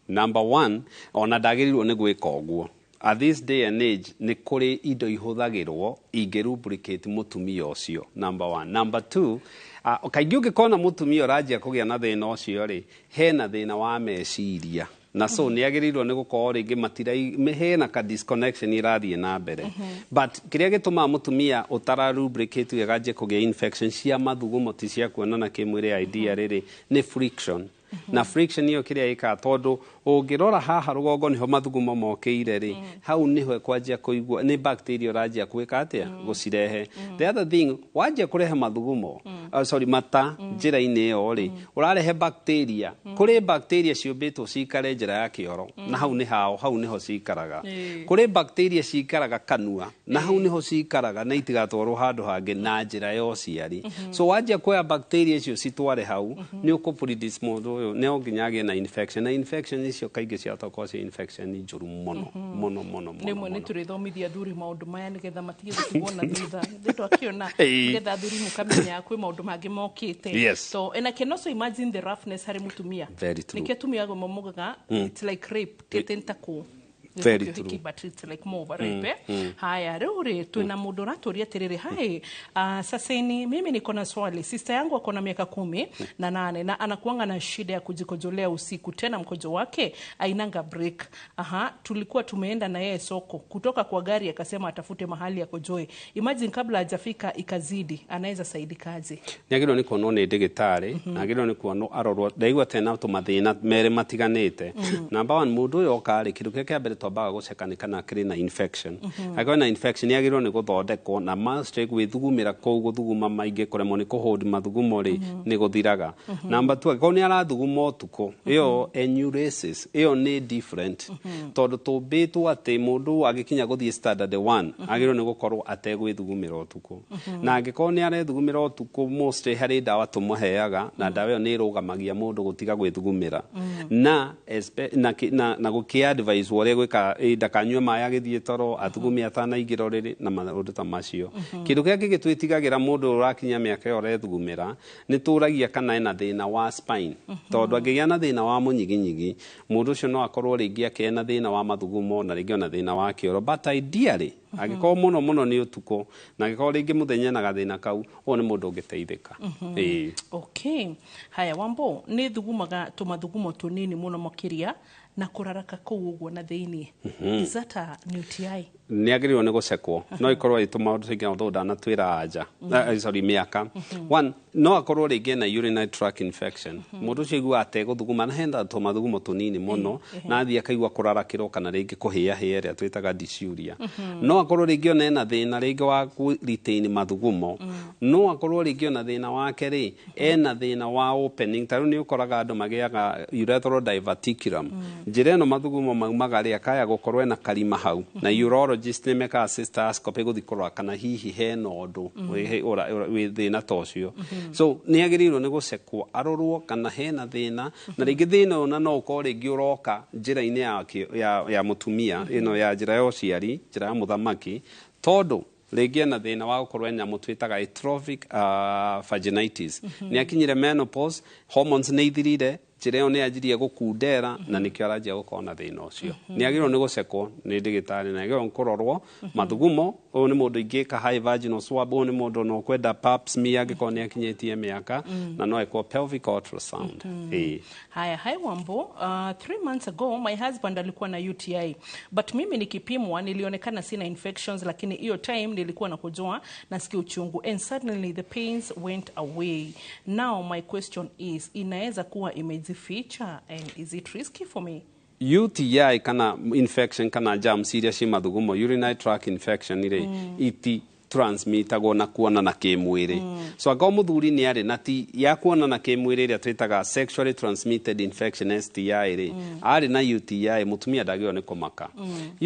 Number one, ona ndagĩrĩirwo nĩ gwĩka ũguo. At this day and age nĩ kũrĩ indo ihũthagĩrwo ingĩ lubricate mũtumia ũcio, number one. Number two, kaingĩ ũngĩkona mũtumia ũranjia kũgĩa na thĩna ũcio rĩ, hena thĩna wa meciria. Na so nĩ agĩrĩirwo nĩ gũkorwo rĩngĩ matira hena ka disconnection irathiĩ na mbere, but kĩrĩa gĩtũmaga mũtumia ũtara lubricate wega anjie kũgĩa infection cia mathugumo, ti cia kuonana kĩmwĩrĩ, idea rĩrĩ nĩ friction. Na friction ĩyo kĩrĩa ĩkaga, tondũ ũngĩrora haha rũgongo nĩho mathugumo mokĩire rĩ, hau nĩho kwanjia kũigua nĩ bacteria ũranjia gwĩka atĩa, gũcirehe. The other thing, wanjia kũrehe mathugumo, sorry, mata njĩra-inĩ ĩyo rĩ, ũrarehe bacteria. Kũrĩ bacteria ciũmbĩtwo cikare njĩra ya kĩoro, na hau nĩ hao, hau nĩho cikaraga. Kũrĩ bacteria cikaraga kanua, na hau nĩho cikaraga na itigatwarwo handũ hangĩ na njĩra ya ũciari. So wanjia kuoya bacteria icio citware hau, nĩ ũkũ mũndũ ũyũ no nginya agĩe na infection, na infection icio kaingĩ ciatokorwo cia infection njũru mũno mũno mũno mũno. Rĩmwe nĩ tũrĩthomithia athuri maũndũ maya nĩgetha matige gũtigwo na thutha. Nĩ twakĩona nĩgetha athuri mũkamenya kwĩ maũndũ mangĩ mokĩte. So and I can also imagine the roughness harĩ mũtumia. Very true. Nĩkĩo atumia amwe mugaga it's like rape, tĩtĩ Very true. But it's like more of a rape, eh? Haya, rĩu rĩ, twĩna mũndũ ũratũria atĩrĩrĩ, "Hai, saseni, mimi niko na swali. Sister yangu ako na miaka 18 na anakuanga na shida ya kujikojolea usiku, tena mkojo wake ainanga break. Aha, tulikuwa tumeenda na yeye soko, kutoka kwa gari akasema atafute mahali akojoe. Imagine kabla hajafika ikazidi. Anaweza saidikaje?" Nĩ agĩrĩirwo nĩ kuonwo nĩ ndĩgĩtarĩ, na agĩrĩirwo nĩ kuonwo arorwo. Ndaigua tena tũmathĩna merĩ matiganĩte. Number one, mũndũ ũyũ oka rĩ, kĩndũ kĩrĩa kĩa mbere twambaga gũceka nĩ kana akĩrĩ na infection. Angĩkorwo na infection, nĩ agĩrĩirwo nĩ gũthondekwo na must gwĩthugumĩra kũu, gũthuguma maingĩ, kũremwo nĩ kũhold mathugumo rĩ, nĩ gũthiraga. Number two, angĩkorwo nĩ arathuguma ũtukũ, ĩyo enuresis, ĩyo nĩ different, tondũ tũmbĩtwo atĩ mũndũ agĩkinya gũthiĩ standard one agĩrĩirwo nĩ gũkorwo ategwĩthugumĩra ũtukũ. Na angĩkorwo nĩ arethugumĩra ũtukũ, mostly harĩ ndawa tũmũheaga, na ndawa ĩyo nĩ ĩrũgamagia mũndũ gũtiga gwĩthugumĩra na gũkĩ advise ũrĩa gwĩka, ndakanyue maĩ agĩthiĩ toro, athugume atanaingĩra ũrĩrĩ na maũndũ ta macio. Kĩndũ kĩrĩa kĩngĩ twĩtigagĩra, mũndũ ũrakinya mĩaka ĩyo ũrethugumĩra, nĩ tũragia kana ena thĩna wa spine, tondũ angĩgĩa na thĩna wa mũnyiginyigi, mũndũ ũcio no akorwo rĩngĩ akĩgĩa na thĩna wa mathugumo na rĩngĩ ona thĩna wa kĩoro. But ideally, angĩkorwo mũno mũno nĩ ũtukũ, na angĩkorwo rĩngĩ mũthenya na gathĩna kau, ũyũ nĩ mũndũ ũngĩteithĩka. Ĩĩ. Okay. Haya, Wambo, nĩ thugumaga tũmathugumo tũnini mũno makĩria na kũraraka kũu ũguo na thĩiniĩ. Is that a UTI? Nĩ agĩrĩirwo nĩ gũcekwo. No ikorwo ĩ tũmaũndũ tũingĩ although ndanatwĩra anja, sorry, mĩaka. One, no akorwo rĩngĩ ena urinary tract infection. Mũndũ ũcio aiguaga ategũthuguma na hena tũmathugumo tũnini mũno, na athiĩ akaigua kũrarakĩrwo kana rĩngĩ kũhĩahĩa, ĩrĩa twĩtaga dysuria. No akorwo rĩngĩ ona ena thĩna rĩngĩ wa kũ retain mathugumo. No akorwo rĩngĩ ona thĩna wake rĩ, ena thĩna wa opening. Ta rĩu nĩ ũkoraga andũ magĩaga urethral diverticulum, njĩra ĩno mathugumo maumaga rĩ, akaya gũkorwo ena karima hau, na urologist nĩ mekaga cystoscopy gũthiĩ kũrora kana hihi hena ũndũ wĩ thĩna ta ũcio. So nĩ agĩrĩirwo nĩ gũcekwo arorwo kana hena thĩna, na rĩngĩ thĩna ũyũ na no ũkorwo rĩngĩ ũroka njĩra-inĩ ya mũtumia ĩno ya njĩra ya ũciari, njĩra ya mũthamaki, tondũ rĩngĩ ena thĩna wa gũkorwo ena nyamũ twĩtaga atrophic vaginitis. Nĩ akinyire menopause, hormones nĩ ithirire, njĩra ĩyo nĩ yanjirie gũkundera, na nĩkĩo aranjia gũkorwo na thĩna ũcio. Nĩ agĩrĩirwo nĩ gũcekwo nĩ ndĩgĩtarĩ na agĩrĩirwo nĩ kũrorwo mathugumo. Ũyũ nĩ mũndũ ingĩka high vaginal swab, ũyũ nĩ mũndũ no kwenda pap smear angĩkorwo nĩ akinyĩtie mĩaka, na no ekwo pelvic ultrasound. Ĩĩ. Haya, "Hi Wambo, 3 months ago my husband alikuwa na UTI, but mimi nikipimwa nilionekana sina infections, lakini hiyo time nilikuwa nakojoa nasikia uchungu and suddenly the pains went away. Now my question is, inaweza kuwa imejificha and is it risky for me?" UTI kana infection kana germs iria ci mathugumo, urinary tract infection rĩ, iti transmitagwo na kuonana kĩmwĩrĩ. So angĩkorwo mũthuri nĩ arĩ na ti ya kuonana kĩmwĩrĩ, ĩrĩa twĩtaga sexually transmitted infection, STI rĩ, arĩ na UTI, mũtumia ndagĩrĩirwo nĩ kũmaka.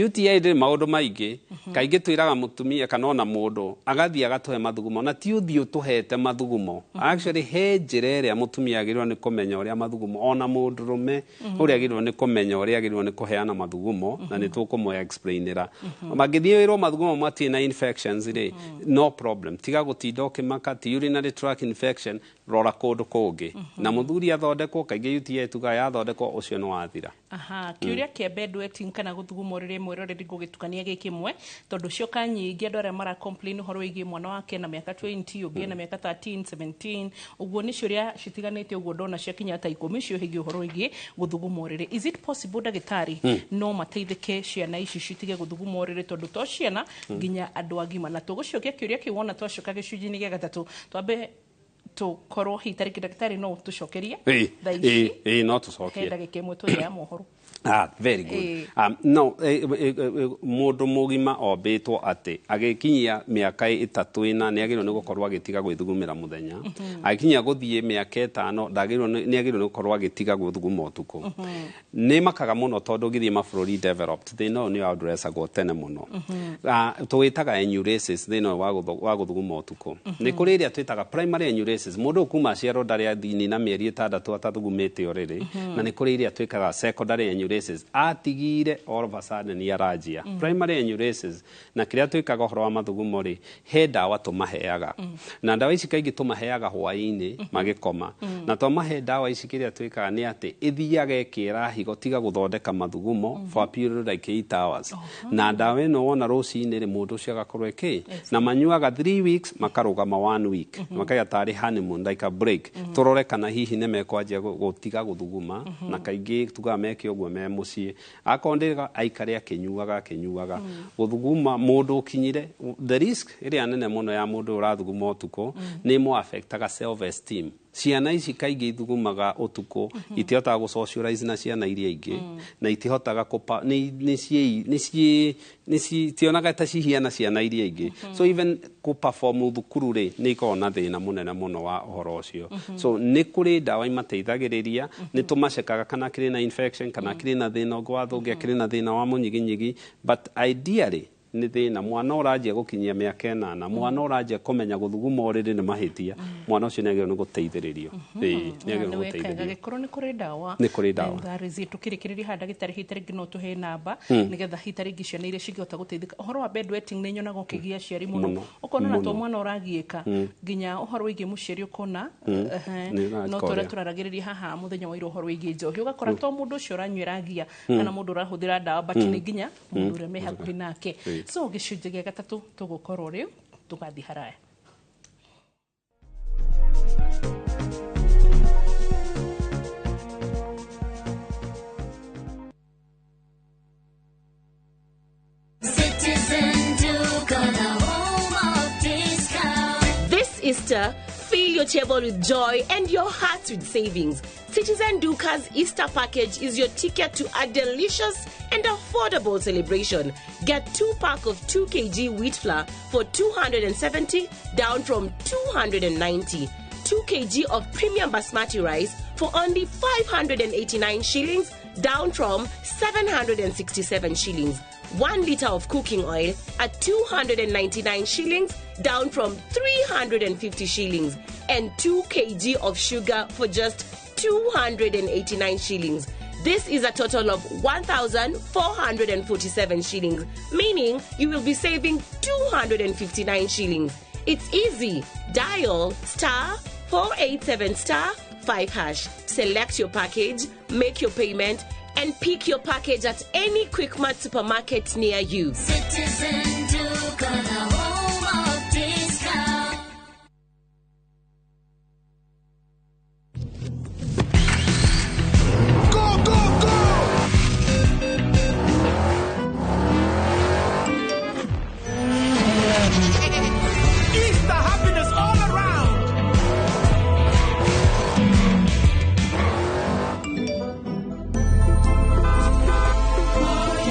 UTI ndĩrĩ maũndũ maingĩ. Kaingĩ twĩraga mũtumia kana ona mũndũ agathiĩ agatũhe mathugumo, na ti ũthiĩ ũtũhete mathugumo. Actually, he njĩra ĩrĩa mũtumia agĩrĩirwo nĩ kũmenya ũrĩa mathugumo, ona mũndũrũme ũrĩa agĩrĩirwo nĩ kũmenya ũrĩa agĩrĩirwo nĩ kũheana mathugumo, na nĩ tũkũmũ explainĩra. Mangĩthiĩ wĩrwo mathugumo matirĩ na infections rĩ, no problem, tiga gũtinda ũkĩmaka. Ti urinary tract infection, rora kũndũ kũngĩ. Na mũthuri athondekwo, kaingĩ UTI tuga yathondekwo, ũcio nĩ wathira. Aha, kĩũria kĩa bedwetting kana gũthuguma ũrĩrĩ mwĩroreri ngũgĩtukania gĩ kĩmwe, tondũ cioka nyingĩ andũ arĩa mara complain ũhoro wĩgiĩ mwana wake na mĩaka 20, ũngĩ na mĩaka 13, 17 ũguo, nĩ ciũria citiganĩte ũguo ndona ciakinya ta 10 ciũhĩgie ũhoro wĩgiĩ gũthuguma ũrĩrĩ. Is it possible, ndagĩtarĩ, no mateithĩke ciana ici citige gũthuguma ũrĩrĩ, tondũ to ciana, nginya andũ agima? Na tũgũcokia kĩũria kĩu wona twacoka gĩcunjĩ-inĩ gĩa gatatũ. Twambe tũkorwo hihi tarĩngĩ ndagĩtarĩ no tũcokerie thaa ici. Ĩ, no He tũcokie. Ndagĩka 1 tũrĩa ya mohoro. Ah, very good. No, mũndũ mũgima ombĩtwo atĩ agĩkinyia mĩaka 3, 4 nĩ agĩrĩirwo nĩ gũkorwo agĩtiga gwĩthugumĩra mũthenya. Agĩkinyia gũthiĩ mĩaka 5 ndagĩrĩirwo nĩ agĩrĩirwo nĩ gũkorwo agĩtiga gwĩthuguma ũtukũ. Nĩ makaga mũno tondũ ũngĩthiĩ mabũrũri developed, thĩna ũyũ nĩ addressagwo tene mũno. Ah, tũwĩtaga enuresis, thĩna ũyũ wa gũthuguma ũtukũ. Nĩ kũrĩ ĩrĩa twĩtaga primary enuresis, mũndũ ũyũ kuma aciarwo ndarĩ athini na mĩeri 6 atathugumĩte ũrĩrĩ. Na nĩ kũrĩ ĩrĩa twĩkaga secondary enuresis, atigire all of a sudden nĩ aranjia. Primary enuresis na kĩrĩa twĩkaga ũhoro wa mathugumo rĩ, he ndawa tũmaheaga, na ndawa ici kaingĩ tũmaheaga hwaĩ-inĩ magĩkoma. Na twamahe ndawa ici, kĩrĩa twĩkaga nĩ atĩ ĩthiaga ĩkĩra higo tiga gũthondeka mathugumo for a period like 8 hours. Na ndawa ĩno wona rũcinĩ rĩ, mũndũ ũcio agakorwo ĩkĩ na manyuaga 3 weeks, makarũgama 1 week, makaiga tarĩ honeymoon, like a break, tũrore kana hihi nĩ mekwanjia gũtiga gũthuguma. Na kaingĩ tugaga meke ũguo me mũciĩ, akorwo ndĩga aikare akĩnyuaga akĩnyuaga. Gũthuguma mũndũ ũkinyire, the risk ĩrĩa nene mũno ya mũndũ ũrathuguma ũtukũ nĩ mo affectaga self esteem. Ciana ici kaingĩ ithugumaga ũtukũ itihotaga gũ socialize na ciana iria ingĩ, na itihotaga kũpa nĩ nĩ ciĩ nĩ ciĩ nĩ ci tionaga ta cihiana ciana iria ingĩ. So even kũ perform thukuru rĩ, nĩ ikoragwo na thĩna mũnene mũno wa ũhoro ũcio. So nĩ kũrĩ ndawa imateithagĩrĩria, nĩ tũmacekaga kana kĩrĩ na infection, kana kĩrĩ na thĩna ũngĩ wa thũngĩ, akĩrĩ na thĩna wa mũnyiginyigi. But ideally nĩ thĩna mwana ũranjia gũkinyia mĩaka 8, mwana ũranjia kũmenya gũthuguma ũrĩrĩ nĩ mahĩtia, mwana ũcio nĩ agĩrĩirwo nĩ gũteithĩrĩrio. Ĩĩ, nĩ agĩrĩirwo nĩ gũteithĩrĩrio. Gagĩkorwo nĩ kũrĩ ndawa. Nĩ kũrĩ ndawa. Tũkĩrĩkĩrĩria haha, ndagĩtarĩ, hihi tarĩngĩ no tũhe namba nĩgetha hihi tarĩngĩ ciana iria cingĩhota gũteithĩka? Ũhoro wa bedwetting nĩ nyonaga ũkĩgia aciari mũno. Mũno. Ũkona na to Mũno. mwana ũragiĩka, nginya ũhoro wĩgiĩ mũciari ũkona Nĩ ũrakora. no ta ũrĩa tũraragĩrĩria haha mũthenya wa ira ũhoro wĩgiĩ njohi, ũgakora to mũndũ ũcio ũranyuĩra ngia kana mũndũ ũrahũthĩra ndawa, but nĩ nginya mũndũ ũrĩa me hakuhĩ nake. So gĩcunjĩ gĩa gatatũ tũgũkorwo rĩu tũgathiĩ haraya. Citizen Duka, the home of discount. This Easter, fill your table with joy and your heart with savings. Citizen Duka's Easter package is your ticket to a delicious and affordable celebration. Get 2 pack of 2 kg wheat flour for 270, down from 290. 2 kg of premium basmati rice for only 589 shillings, down from 767 shillings. 1 liter of cooking oil at 299 shillings, down from 350 shillings. And 2 kg of sugar for just 289 shillings. This is a total of 1,447 shillings, meaning you will be saving 259 shillings. It's easy. Dial *487*5#. Select your package, make your payment, and pick your package at any Quickmart supermarket near you. Citizen Duka, the home of discount. Go, go, go! Easter happiness all around.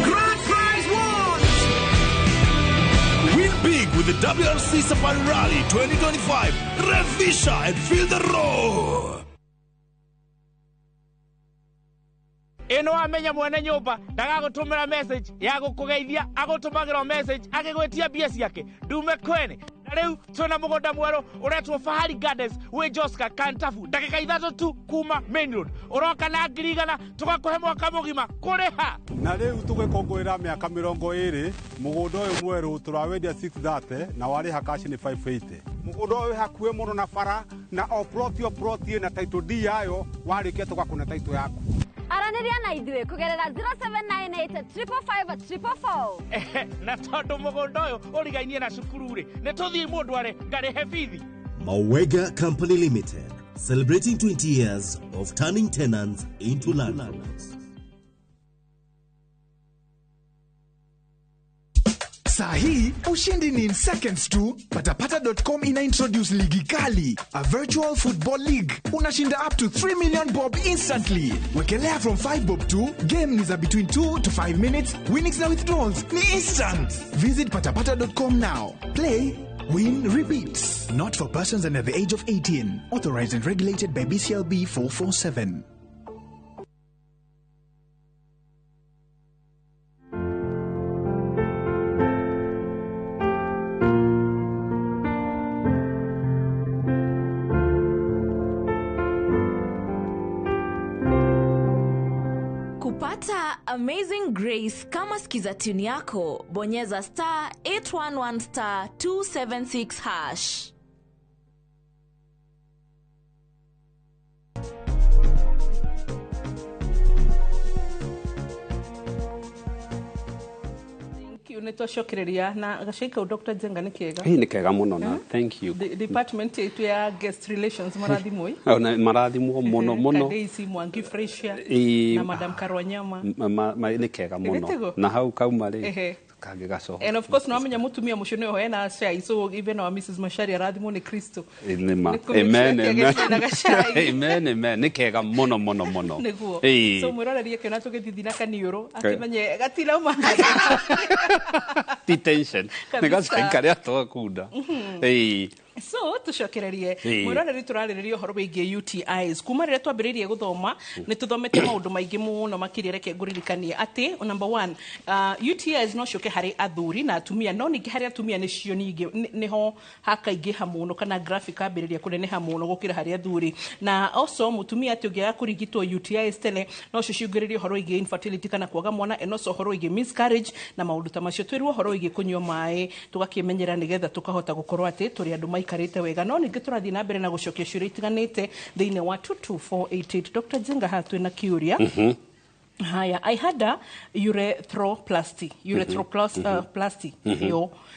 Grand prize won! Win big with the WRC Safari Rally 2025. Revisha and feel the roar. Ĩno wamenya mwene nyũmba ndagagũtũmĩra message ya gũkũgeithia, agũtũmagĩra o message agĩgwĩtia mbia ciake ndume kwene. Na rĩu twĩna mũgũnda mwerũ ũretwo Fahari Gardens wĩ Joska Kantafu, ndagĩka 3 tu kuma main road. Ũroka na 100,000, tũgakũhe mwaka mũgima kũrĩha. Na rĩu tũgĩkũngũĩra mĩaka 20, mũgũnda ũyũ mwerũ tũrawendia 630 na warĩha cash nĩ 580. Mũgũnda ũyũ wĩ hakuhĩ mũno na bara, na o plot o plot ĩna title deed yayo, warĩkia tũgakũne title yaku. Aranĩria na ithuĩ kũgerera 0798 555 444. Na tondũ mũgũnda ũyũ ũrigainie na cukuru rĩ, nĩ tũthiĩ mũndũ arĩ ngarĩhe bithi. Mawega Company Limited, celebrating 20 years of turning tenants into landlords. Saa hii ushindi ni in seconds tu. Patapata.com ina introduce ligi kali, a virtual football league. Unashinda up to 3 million bob instantly. Wekelea from 5 bob to game ni za between 2 to 5 minutes. Winnings na withdrawals ni instant. Visit patapata.com now. Play, win, repeat. Not for persons under the age of 18. Authorized and regulated by BCLB 447. Kupata Amazing Grace kama skiza tune yako, bonyeza star 811 star 276 hash. Nä twacokereria na gacai kau Dr. Njenga nä kega. Ĩ, nĩ kega mũno na thank you. Department itũ ya guest relations marathimwo. Ona marathimwo mũno mũno. Daisy Mwangi Freshia na Madam Karwanyama. Nĩ kega mũno na hau kauma rĩ kangĩ gacoka. And of course no amenya mutumia mucio nĩwe hena cai, so even our Mrs. Macharia arathimwo nĩ Kristo. Nĩ ma. Amen, amen. Amen, amen. Nĩ kega mũno mũno mũno. Nĩguo. So mwĩrorerie kĩona tũgĩthithi na kaniũrũ akĩmenye gatirauma. Ti tension. Nĩ gacai karĩa twakunda. So tucokererie mwĩroreri tũrarĩrĩria ũhoro wĩgiĩ UTIs. Kuma rĩrĩa twambĩrĩirie gũthoma nĩ tũthomete maũndũ maingĩ mũno makĩria. Reke ngũririkanie atĩ number one, UTIs no ciũke harĩ athuri na atumia, no ningĩ harĩ atumia nĩcio ningĩ nĩho hakaingĩha mũno kana graphic ambĩrĩria kũneneha mũno gũkĩra harĩ athuri. Na also mũtumia atĩ ũngĩaga kũrigitwo UTIs tene no cio ciũngĩrĩrie ũhoro wĩgiĩ infertility kana kwaga mwana, and also ũhoro wĩgiĩ miscarriage na maũndũ ta macio. Twĩrwo ũhoro wĩgiĩ kũnyua maĩ tũgakĩmenyera nĩgetha tũkahota gũkorwo atĩ tũrĩ andũ maikarĩte wega. No ningĩ tũrathiĩ na mbere na gũcokia ciũria itiganĩte thĩinĩ wa 22488. Dr. Njenga haha twĩna kĩũria. Haya, I had a urethroplasty, plasty,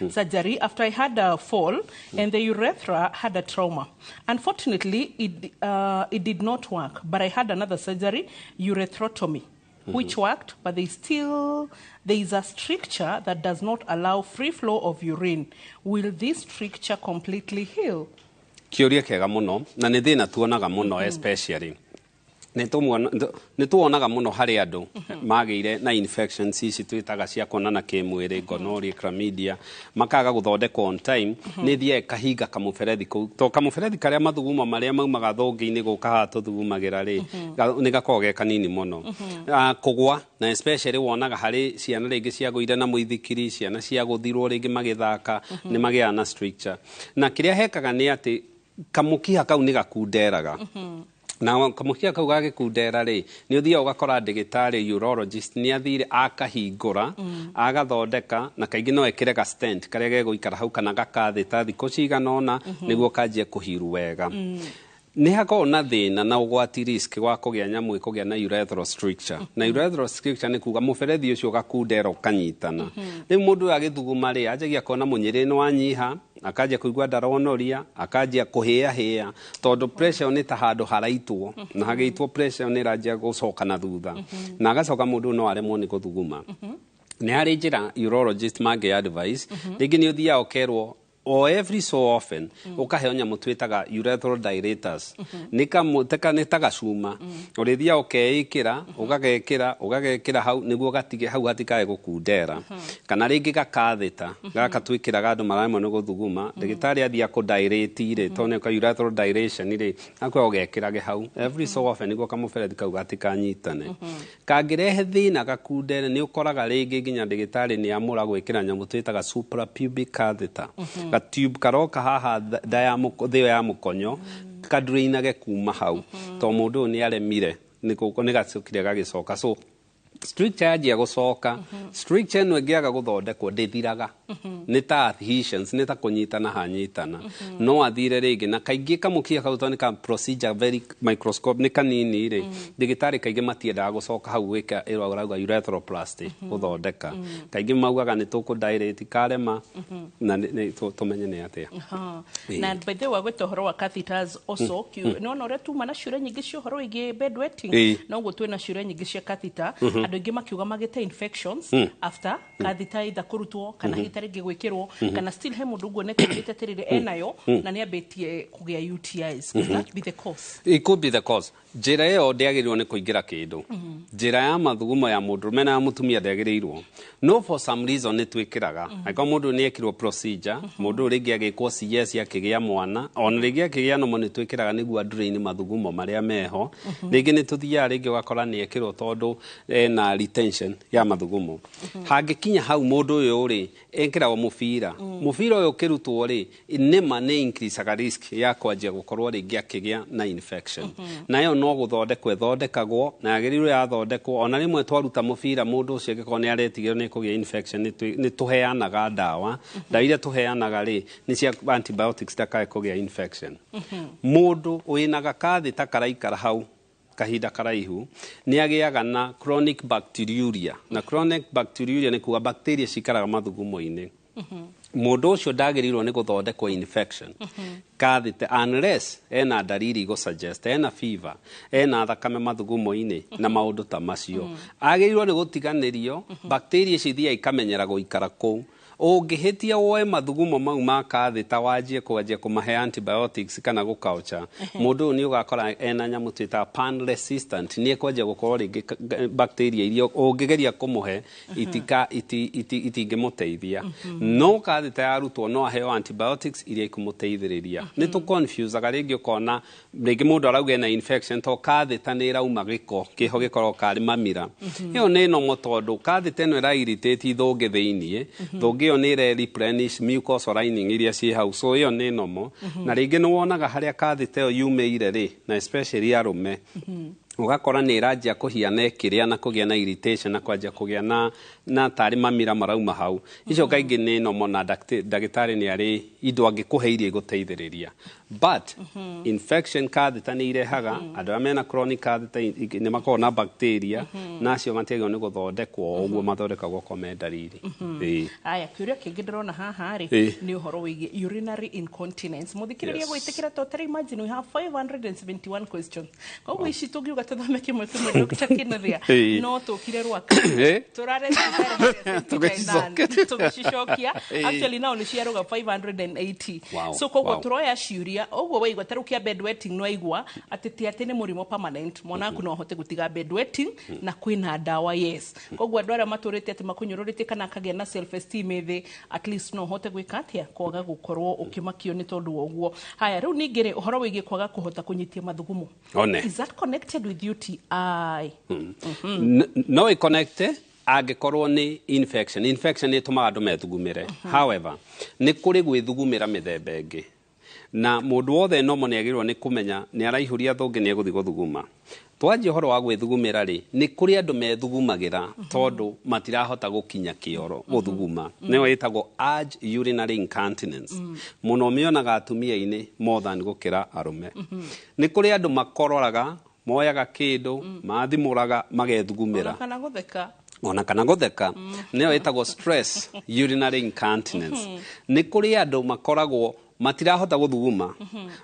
surgery after I had a fall and the urethra had a trauma. Unfortunately, it did not work, but I had another surgery, urethrotomy, which worked, but there is a stricture that does not allow free flow of urine. Will this stricture completely heal? Kĩũria kĩega mũno na nĩ thĩna tuonaga mũno, especially nĩ tuonaga mũno harĩ andũ magĩire na infections ici twĩtaga cia kuonana kĩmwĩrĩ, gonorrhea, chlamydia, makaga gũthondekwo on time. Nĩ thiaga ĩkahinga kamũberethi kau, to kamũberethi karĩa mathugumo marĩa maumaga thũngĩ-inĩ gũka haha tũthugumagĩra rĩ, nĩ gakoragwo ge kanini mũno. Kũgwa na especially wonaga harĩ ciana rĩngĩ ciagũire na mũithikiri, ciana ciagũthirwo rĩngĩ magĩthaka, nĩ magĩaga na stricture. Na kĩrĩa hekaga nĩ atĩ kamũkiha kau nĩ gakunderaga. Na kamũkiha kau gagĩkundera rĩ, nĩ ũthiaga ũgakora ndagĩtarĩ urologist nĩ athire akahingũra, agathondeka, na kaingĩ no ekĩre ga stent karĩa gegũikara hau kana gakathĩ ta thikũ cigana ũna nĩguo kanjie kũhiru wega. Nĩ hakoragwo na thĩna na ũgwati risk wa kũgĩa nyamũ ĩkũgĩa na urethral stricture. Na urethral stricture nĩ kuga mũberethi ũcio ũgakundera ũkanyitana. Rĩu mũndũ ũyũ agĩthuguma rĩ, anjagia kuona mũnyĩrĩ nĩ wanyiha, akanjia kũigua ndaronoria, akanjia kũhĩahĩa, tondũ pressure nĩ ta handũ haraitwo, na hagĩitwo pressure nĩ ĩranjia gũcoka na thutha. Na agacoka mũndũ no aremwo nĩ gũthuguma. Nĩ harĩ njĩra urologist mangĩ advice, rĩngĩ nĩ ũthiaga ũkerwo o every so often ukaheo nyamũ twĩtaga urethral dilators. Nĩ ta gacuma ũrĩthiaga ũkeĩkĩra ũgagekĩra ũgagekĩra hau nĩguo gatige hau hatikae gũkundera, kana rĩngĩ gakathĩta gaka twĩkĩraga andũ mararemwo nĩ gũthuguma. Ndagĩtarĩ athiĩ akũdirate rĩ, tondũ nĩ urethral dilation rĩ, akwĩra ũgekĩrage hau every so often nĩguo kamũberethi kau gatikanyitane. Kangĩrehe thĩna gakundere, nĩ ũkoraga rĩngĩ nginya ndagĩtarĩ nĩ amũra gwĩkĩra nyamũ twĩtaga suprapubic catheter, tube karoka haha thĩo ya mũkonyo kadrainage kuma hau, to mũndũ ũyũ nĩ aremire nĩ gacokire gagĩcoka. So Stricture yanjia gũcoka, stricture ĩno ĩngĩaga gũthondekwo ndĩthiraga, nĩ ta adhesions, nĩ ta kũnyitana hanyitana, no athire rĩngĩ. Na kaingĩ kamũkiha kau tondũ nĩ ka procedure very microscope, nĩ kanini rĩ, ndagĩtarĩ kaingĩ matiendaga gũcoka hau gwĩka ĩro ũrauga urethroplasty gũthondeka. Kaingĩ maugaga nĩ tũkũ dilate karema na tũmenye nĩ atĩa. Na by the way, wagweta ũhoro wa catheters also, nĩwona ũrĩa tuma na ciũria nyingĩ cia ũhoro wĩgiĩ bedwetting, noguo twĩna ciũria nyingĩ cia catheter. Andũ aingĩ makiuga magĩte infections after catheter either kũrutwo kana hihi ta rĩngĩ gwĩkĩrwo, kana still he mũndũ nguonete augĩte atĩrĩrĩ, enayo na nĩambĩtie kũgĩa UTIs. Could that be the cause? It could be the cause. Njĩra ĩyo ndĩagĩrĩirwo nĩ kũingĩra kĩndũ. Njĩra ya mathugumo ya mũndũrũme na ya mũtumia ndĩagĩrĩirwo, no for some reason nĩ twĩkĩraga. Angĩkorwo mũndũ nĩ ekirwo procedure, mũndũ ũyũ rĩngĩ agĩkwo CS akĩgĩa mwana, ona rĩngĩ akĩgĩa nomo, nĩ twĩkĩraga nĩguo drain mathugumo marĩa meho. Rĩngĩ nĩ tũthiaga rĩngĩ ũgakora nĩ ekĩrwo tondũ ena retention ya mathugumo. Hangĩkinya hau mũndũ ũyũ rĩ, ekĩragwo mũbira. Mũbira ũyũ ũkĩrutwo rĩ, nĩma nĩ increaseaga risk ya kwanjia gũkorwo rĩngĩ akĩgĩa na infection. Nayo no gũthondekwo ĩthondekagwo na yagĩrĩirwo yathondekwo. Ona rĩmwe twaruta mũbira, mũndũ ũcio angĩkorwo nĩ aretigĩrwo nĩ kũgĩa infection, nĩ tũheanaga ndawa. Ndawa iria tũheanaga rĩ, nĩ cia antibiotics ndakae kũgĩa infection. Mũndũ wĩna gakathĩ karaikara hau kahinda karaihu nĩ agĩaga na chronic bacteriuria. Na chronic bacteriuria nĩ kuga bacteria cikaraga mathugumo-inĩ. Mũndũ ũcio ndagĩrĩirwo nĩ gũthondekwo infection catheter unless ena dalili igũ suggest ena fever, ena thakame mathugumo-inĩ na maũndũ ta macio. Agĩrĩirwo nĩ gũtiganĩrio, bacteria ici ithiaga ikamenyera gũikara kũu. Ũngĩhĩtia woe mathugumo mau ma catheter wanjie kwanjia kũmahe antibiotics kana gũculture, mũndũ ũyũ nĩ ũgakora ena nyamũ twĩtaga pan resistant, nĩ ekwanjia gũkorwo rĩngĩ bacteria iria ũngĩgeria kũmũhe itika itingĩmũteithia. No catheter yarutwo no aheo antibiotics iria ikũmũteithĩrĩria. Nĩ tũ confusaga, rĩngĩ ũkona rĩngĩ mũndũ arauga ena infection to catheter nĩ ĩrauma gĩko kĩho gĩkoragwo karĩ mamira. Ĩyo nĩ nomo tondũ catheter ĩno ĩra irritate thũngĩ thĩiniĩ, thũngĩ ĩyo nĩ ĩre replenish mucosal lining iria ciĩ hau, so ĩyo nĩ nomo. Na rĩngĩ nĩ wonaga harĩa catheter ĩyo yumĩire rĩ, na especially arũme, ũgakora nĩ ĩranjia kũhiana ĩkĩrĩa na kũgĩa na irritation na kwanjia kũgĩa na tarĩ mamira marauma hau. Icio kaingĩ nĩ nomo na ndagĩtarĩ nĩ arĩ indo angĩkũhe iria igũteithĩrĩria. But infection catheter nĩ irehaga, andũ arĩa mena chronic catheter nĩ makoragwo na bacteria, na acio matiagĩrĩirwo nĩ gũthondekwo o ũguo mathondekagwo ko me ndariri. Ĩĩ. Aya, kĩũria kĩngĩ ndĩrona haha rĩ, nĩ ũhoro wĩgiĩ urinary incontinence. Mũthikĩrĩria gwĩtĩkĩra to tara, imagine we have 571 questions, koguo ici tũngiuga tũthome kĩmwe kĩmwe, Dr. Kinuthia, no tũkire rwaka tũrare Tũgĩcicokia. Tũgĩcicokia. Actually now nĩ ciarũga 580. So koguo tũroya ciũria ũguo waigua ta rĩu kĩa bedwetting, no aigua atĩ ti atĩ nĩ mũrimũ permanent, mwana waku no ahote gũtiga bedwetting na kwĩna ndawa, yes. Koguo andũ arĩa matũrĩte atĩ makũnyũrũrĩtie kana akagĩa na self esteem thĩ, at least no ũhote gwĩka atĩa kwaga gũkorwo ũkĩmakio nĩ tondũ wa ũguo. Haya, rĩu ningĩ rĩ, ũhoro wĩgiĩ kwaga kũhota kũnyitia mathugumo, One. is that connected with UTI? No ĩconnecte angĩkorwo nĩ infection. Infection nĩ ĩtũmaga andũ methugumĩre. However, nĩ kũrĩ gwĩthugumĩra mĩthemba ĩngĩ, na mũndũ wothe nomo nĩ agĩrĩirwo nĩ kũmenya nĩ araihũria thũngĩ nĩ egũthiĩ gũthuguma. Twanjia ũhoro wa gwĩthugumĩra rĩ, nĩ kũrĩ andũ methugumagĩra tondũ matirahota gũkinya kĩoro gũthuguma, nĩyo ĩtagwo urge urinary incontinence. Mũno mĩonaga atumia-inĩ more than gũkĩra arũme. Nĩ kũrĩ andũ makororaga, moyaga kĩndũ mathimũraga magethugumĩra. Ona kana gũtheka. Ona kana gũtheka, nĩyo ĩtagwo stress urinary incontinence. Nĩ kũrĩ andũ makoragwo matirahota gũthuguma,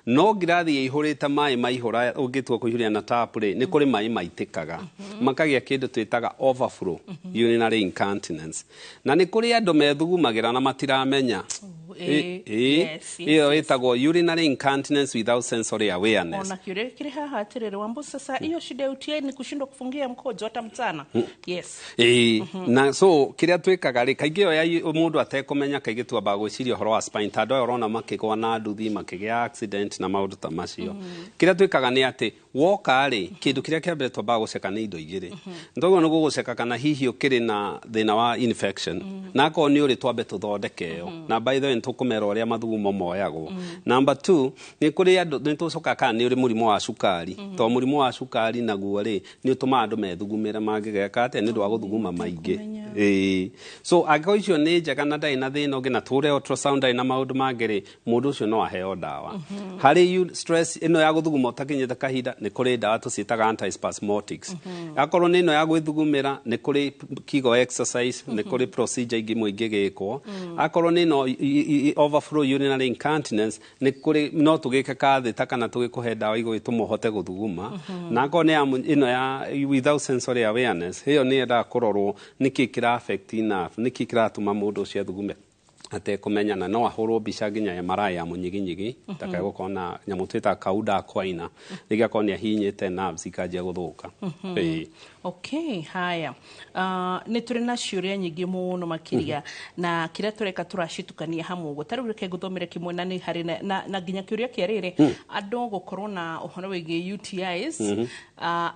no ngirathi ĩihũrĩte maĩ maihũra, ũngĩtua kũihũria na tap rĩ, nĩ kũrĩ maĩ maitĩkaga, makagĩa kĩndũ twĩtaga overflow urinary incontinence. Na nĩ kũrĩ andũ methugumagĩra na matiramenya. Ĩyo ĩtagwo urinary incontinence without sensory awareness. Ona kĩũria kĩrĩ haha atĩrĩrĩ, Wambo, sasa hiyo shida ya UTI ni kushindwa kufungia mkojo hata mchana? Yes. Ĩĩ, na so kĩrĩa twĩkaga rĩ, kaingĩ ĩyo ya mũndũ atekũmenya, kaingĩ twambaga gwĩciria ũhoro wa spine ta andũ aya ũrona makĩgwa na nduthi, makĩgĩa accident na maũndũ ta macio. Kĩrĩa twĩkaga nĩ atĩ Woka rĩ, kĩndũ kĩrĩa kĩa mbere twambaga gũceka nĩ indo igĩrĩ. Ndogo nĩ gũgũceka kana hihi ũkĩrĩ na thĩna wa infection, na akorwo nĩ ũrĩ, twambe tũthondeke ĩyo. Na by the way, nĩ tũkũmera ũrĩa mathugumo moyagwo. Number two, nĩ kũrĩ andũ nĩ tũcoka kana nĩ ũrĩ mũrimũ wa cukari, tondũ mũrimũ wa cukari naguo rĩ, nĩ ũtũmaga andũ methugumĩre mangĩgeka atĩa nĩ ũndũ wa gũthuguma maingĩ. Ĩĩ, so angĩkorwo icio nĩ njega na ndarĩ na thĩna ũngĩ, na tũre ultrasound ndarĩ na maũndũ mangĩ rĩ, mũndũ ũcio no aheo ndawa. Harĩ stress ĩno ya gũthuguma ũtakinyĩte kahinda, nĩ kũrĩ ndawa tũciĩtaga antispasmodics. Akorwo nĩ ĩno ya gwĩthugumĩra, nĩ kũrĩ Kegel exercise, nĩ kũrĩ procedure ingĩ imwe ingĩgĩkwo. Akorwo nĩ ĩno overflow urinary incontinence, nĩ kũrĩ no tũgĩke katheta kana tũgĩkũhe ndawa igũgĩtũma ũhote gũthuguma. Na akorwo nĩ ya ĩno ya without sensory awareness, ĩyo nĩ yendaga kũrorwo nĩkĩ kĩra affect nerve, nĩkĩ kĩratũma mũndũ ũcio athugume atekũmenya, na no ahũrwo mbica nginya ya MRI ya mũnyiginyigi, ndakae gũkorwo na nyamũ twĩtaga cauda equina, rĩngĩ akorwo nĩ ahihinyĩte nerves ikanjia gũthũka. Ĩĩ. Okay, haya, nĩ tũrĩ na ciũria nyingĩ mũno makĩria, na kĩrĩa tũreka tũracitukania hamwe ũguo. Ta rĩu reke ngũthomere kĩmwe, na nĩ harĩ na nginya kĩũria kĩa rĩrĩ, andũ gũkorwo na ũhoro wĩgiĩ UTIs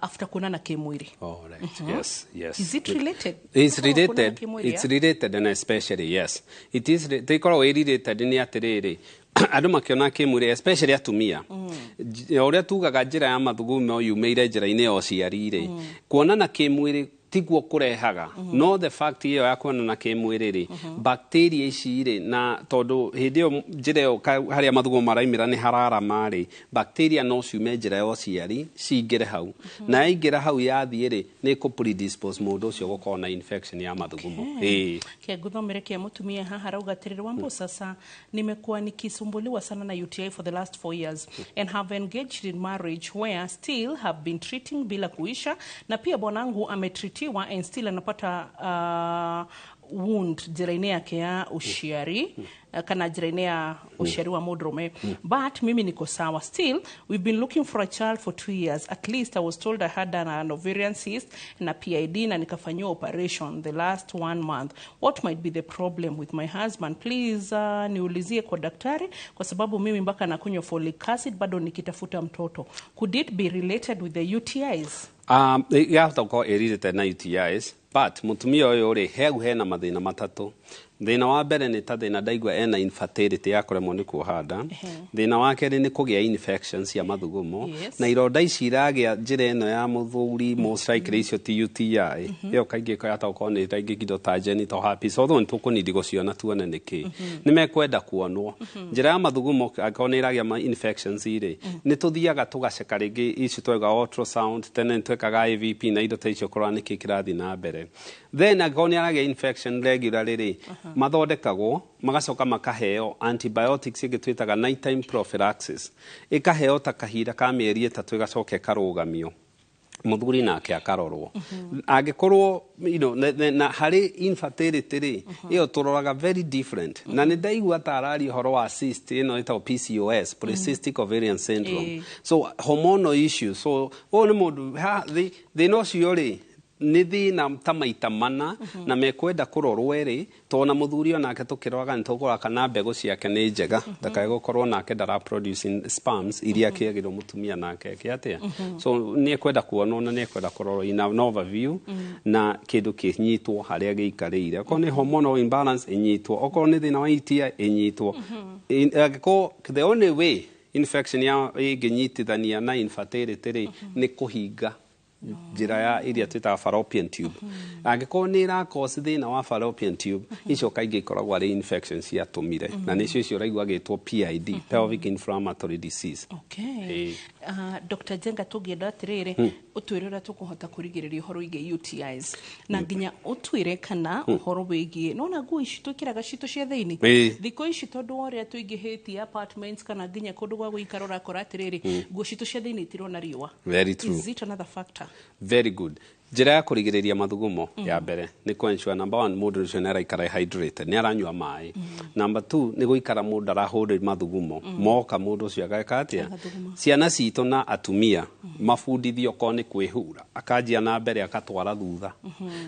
after kuonana kĩmwĩrĩ. All right. Yes. Is it related? It's Gũkorwo kuonana related. kĩmwĩrĩ, It's related and especially, yes. It is ĩkoragwo ĩ related nĩ atĩrĩrĩ, andũ makĩona kĩmwĩrĩ, especially atumia, o ũrĩa tugaga njĩra ya mathugumo yumĩire njĩra-inĩ ya ũciari rĩ, kuonana kĩmwĩrĩ tiguo kũrehaga, no the fact ĩyo ya kuonana kĩmwĩrĩ rĩ, bacteria ici rĩ, na tondũ hĩndĩ ĩyo njĩra ĩyo harĩa mathugumo maraimĩra nĩ hararama rĩ, bacteria no ciume njĩra ya ũciari cingĩre hau, na yaingĩra hau yathiĩ rĩ, nĩ ĩkũ predispose mũndũ ũcio gũkorwo na infection ya mathugumo. Ĩĩ. Ke nguthomere kia mutumia haha arauga atiriri, "Wambo, sasa nimekuwa nikisumbuliwa sana na UTI for the last 4 years and have engaged in marriage where still have been treating bila kuisha, na pia bwanangu ametreatiwa and still anapata wound njĩra-inĩ yake ya ũciari, kana njĩra-inĩ ya ũciari wa mũndũrũme, but mimi niko sawa. Still we've been looking for a child for 2 years at least. I was told I had an ovarian cyst na PID na nikafanyiwa operation the last one month. What might be the problem with my husband? Please niulizie kwa daktari, kwa sababu mimi mpaka nakunywa folic acid bado nikitafuta mtoto. Could it be related with the UTIs?" Yahota gũkorwo ĩ related na UTIs, but mũtumia ũyũ rĩ, heu hena mathĩna matatũ. Thĩna wa mbere nĩ ta thĩna ndaigua ena infertility ya kũremwo nĩ kuoha nda. Thĩna wa kerĩ nĩ kũgĩa infections cia mathugumo. Na ironda ici iragĩa njĩra ĩno ya mũthuri, most likely icio ti UTI. Ĩyo kaingĩ yahota gũkorwo nĩ rĩngĩ indo ta genital herpes, although nĩ tũkũnindi gũciona tuone nĩkĩ. Nĩ mekwenda kuonwo njĩra ya mathugumo angĩkorwo nĩ ĩragĩa ma infections rĩ, nĩ tũthiaga tũgaceka rĩngĩ ici twauga ultrasound, tene nĩ twekaga IVP na indo ta icio, kũrora nĩkĩ kĩrathiĩ na mbere. Then angĩkorwo nĩ aragĩa infection regularly rĩ, mathondekagwo magacoka makaheo antibiotics ĩngĩ twĩtaga nighttime prophylaxis, ĩkaheo ta kahinda ka mĩeri 3, ĩgacoka ĩkarũgamio. Mũthuri nake akarorwo angĩkorwo na harĩ infertility rĩ, ĩyo tũroraga very different. Na nĩ ndaigua ta araria ũhoro wa cyst ĩno ĩtagwo PCOS, polycystic ovarian syndrome. So hormonal issue. So ũyũ nĩ mũndũ thĩna ũcio rĩ, nĩ thĩna ta maita mana na mekwenda kũrorwo erĩ, tondũ na mũthuri onake tũkĩroraga nĩ tũkũrora kana mbegũ ciake nĩ njega, ndakae gũkorwo nake ndara producing sperms iria akĩagĩrwo mũtumia nake eke atĩa. So nĩ ekwenda kuonwo na nĩ ekwenda kũrorwo in an overview, na kĩndũ kĩnyitwo harĩa gĩikarĩire. Okorwo nĩ hormonal imbalance ĩnyitwo, okorwo nĩ thĩna wa UTI ĩnyitwo. Angĩkorwo the only way infection ya ĩngĩnyitithania na infertility rĩ, nĩ kũhinga njĩra ya iria twĩtaga fallopian tube. Angĩkorwo nĩ ĩra thĩna wa fallopian tube, icio kaingĩ ikoragwo arĩ infection ciatũmire, na nĩcio icio ũraigua agĩtwo PID, pelvic inflammatory disease. Okay. Ĩĩ. Dr. Jenga, tũngĩenda atĩrĩrĩ, ũtwĩre ũrĩa tũkũhota kũrigĩrĩria ũhoro wĩgiĩ UTIs, na nginya ũtwĩre kana ũhoro wĩgiĩ nona nguo ici twĩkĩraga citũ cia thĩinĩ thikũ ici, tondũ wa ũrĩa tũingĩhĩtie apartments kana nginya kũndũ gwa gũikara, ũrakora atĩrĩrĩ, nguo citũ cia thĩinĩ itirona riũa. Very true. Is it another factor? Very good. Njĩra ya kũrigĩrĩria mathugumo ya mbere nĩ kũ ensure, number one, mũndũ ũcio nĩ araikara hydrated, nĩ aranyua maĩ. Number two, nĩ gũikara mũndũ arahũrĩ mathugumo moka, mũndũ ũcio ageka atĩa. Ciana citũ na atumia mabundithio, okorwo nĩ kwĩhura, akanjia na mbere akatwara thutha,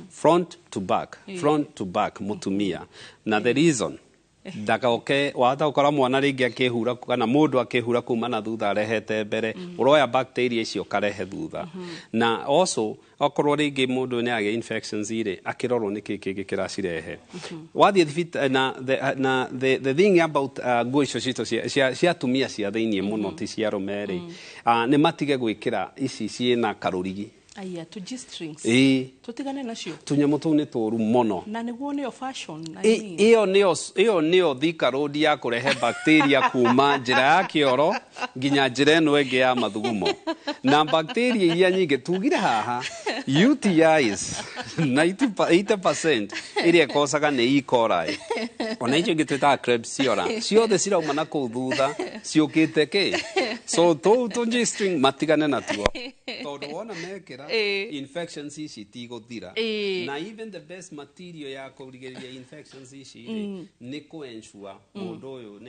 front to back, front to back, mũtumia. Na the reason Ndagoke wahota gũkora mwana rĩngĩ akĩhura kana mũndũ akĩhura kuma na thutha arehete mbere, ũroya bacteria icio ũkarehe thutha. Na also okorwo rĩngĩ mũndũ nĩ agĩa infections rĩ, akĩrorwo nĩkĩ kĩngĩ kĩracirehe. Wathiĩ thibitarĩ na the thing about nguo icio citũ cia atumia cia thĩiniĩ mũno, ti cia arũme rĩ, nĩ matige gwĩkĩra ici ciĩna karũrigi. Aya tu G-strings. Ĩĩ. Tutigane nacio. Tũnyamũ tũu nĩ tũũru mũno. Na nĩguo nĩyo fashion na nini. Ĩyo nĩyo Thika Road ya kũrehe bacteria kuma njĩra ya kĩoro nginya njĩra ĩno ĩngĩ ya mathugumo, na bacteria iria nyingĩ tugire haha UTIs 80% ĩrĩa ĩkocaga nĩ E. coli, ona icio ingĩ twĩtaga Klebsiella, ciothe cirauma na kũu thutha ciũkĩte kĩ. So tũu tũ G-string matigane natuo, tondũ wona mekĩra infections ici itigũthira. Na even the best material ya kũrigĩrĩria infections ici rĩ, nĩ kũ-ensure mũndũ ũyũ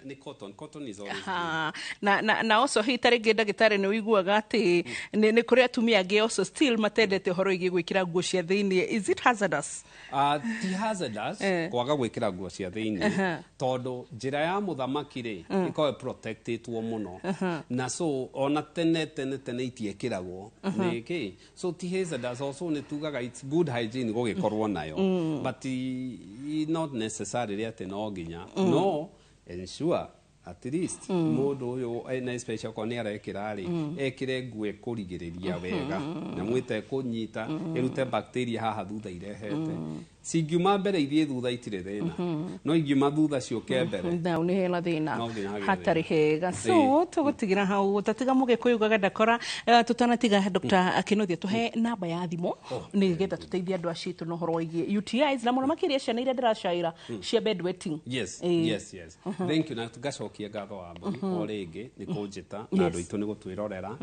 nĩ cotton. Cotton is always good. Ha, na also hi tarĩngĩ ndagĩtarĩ nĩ ũiguaga atĩ nĩ kũrĩ atumia angĩ also still matendete ũhoro wĩgiĩ gwĩkĩra nguo cia thĩiniĩ. Is it hazardous? Ti hazardous kwaga gwĩkĩra nguo cia thĩiniĩ, tondũ njĩra ya mũthamaki rĩ, ĩkoragwo protectĩtwo mũno. Na so ona tene tene tene itiĩkĩragwo nĩ kĩ, so ti hazardous. Also nĩ tugaga it's good hygiene gũgĩkorwo nayo, but not necessarily atĩ no nginya. No ensure at least mũndũ ũyũ na especially okorwo nĩ arekĩra rĩ, ekĩre nguo ĩkũrigĩrĩria wega na mwĩte kũnyita ĩrute bacteria haha thutha irehete. Cingiuma mbere ithiĩ thutha itirĩ thĩna, no ingiuma thutha ciũke mbere, na nĩ hena thĩna. No nginya hagĩe hatarĩ thĩna. Hega. So tũgũtigĩra hau, tatiga mũgĩkũyũ ugaga ndakora. Tũtanatiga, Dr. Kinuthia, tũhe namba ya thimũ nĩgetha tũteithie andũ acitũ na ũhoro wĩgiĩ UTIs na mũno makĩria ciana iria ndĩracaĩra cia bedwetting. Yes. Yes, thank you. Na ngacokia ngatho wa mbũri o rĩngĩ nĩ kũnjĩta na andũ aitũ nĩ gũtwĩrorera.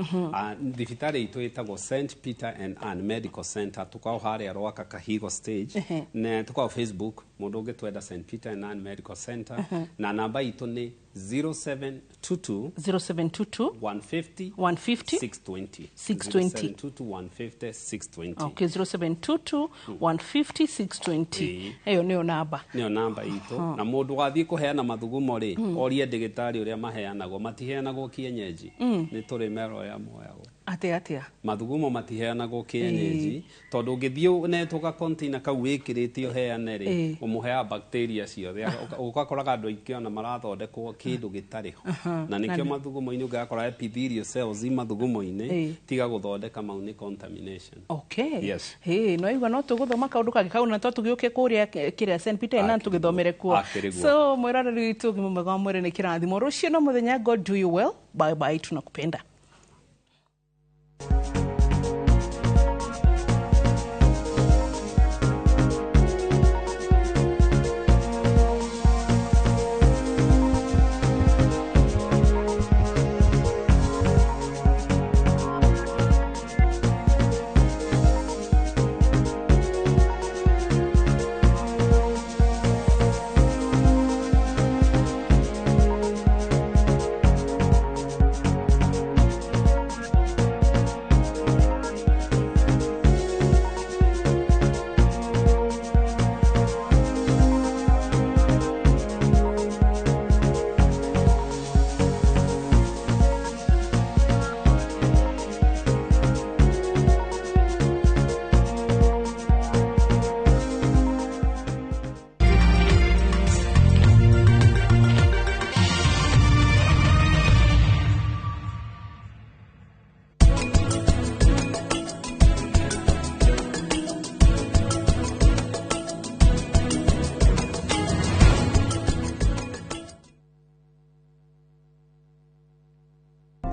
Thibitarĩ itũ ĩtagwo St Peter and Ann Medical Center, tũkoragwo harĩa Rwaka Kahigo stage. Na tũkoragwo Facebook, mũndũ ũngĩtwenda, St Peter and Ann Medical Center. Na namba itũ nĩ 0722 0722 150 150 620. 620. 0722 150 620. Okay, 0722 150 620, ĩyo nĩyo namba. Nĩyo namba itũ. Na mũndũ wathiĩ kũheana mathugumo rĩ, orie ndĩgĩtarĩ ũrĩa maheanagwo. Matiheanagwo kienyeji, nĩ tũrĩ mero ya moyagwo. Atĩa atĩa? Mathugumo matiheanagwo kienyeji, tondũ ũngĩthiĩ netwo ga container kau wĩkĩrĩte ũheane rĩ, ũmũheaga bacteria ciothe. Ũgakoraga andũ aingĩ ona marathondekwo kĩndũ gĩtarĩ ho. Na nĩkĩo mathugumo-inĩ ũngĩgakora epithelial cells i mathugumo-inĩ. Tiga gũthondeka mau, nĩ contamination. Okay. Yes. Hey, no igua no tũgũthoma kaũndũ kangĩ kau na to tũgĩũke kũrĩa kĩrĩa St Peter na tũgĩthomere kuo. Akĩrĩ guo. So mwĩroreri witũ, ũgima mwega wa mwĩrĩ nĩ kĩrathimo. Rũciũ no mũthenya. God do you well. Bye bye, tunakupenda.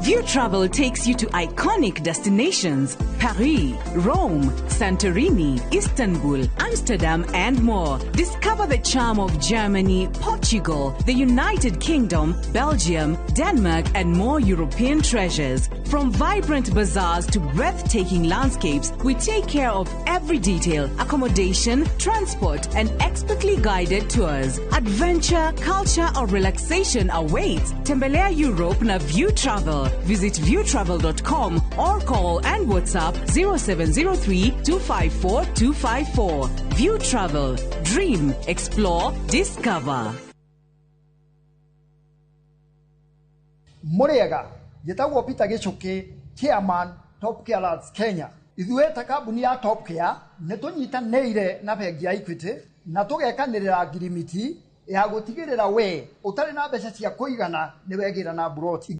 View Travel takes you to iconic destinations: Paris, Rome, Santorini, Istanbul, Amsterdam, and more. Discover the charm of Germany, Portugal, the United Kingdom, Belgium, Denmark, and more European treasures. From vibrant bazaars to breathtaking landscapes, we take care of every detail: accommodation, transport, and expertly guided tours. Adventure, culture, or relaxation awaits. Tembelea Europe na View Travel. Visit viewtravel.com or call and WhatsApp 0703 254 254. View Travel. Dream, explore, discover. Mũrĩega, njĩtagwo Peter Gĩchũkĩ, chairman Top Care Lands Kenya. Ithuĩ ta kambuni ya Top Care nĩ tũnyitanĩire na bengi ya Equity na tũgekanĩrĩra ngirimiti ya gũtigĩrĩra we ũtarĩ na mbeca cia kũigana nĩ wegĩra na mburoti.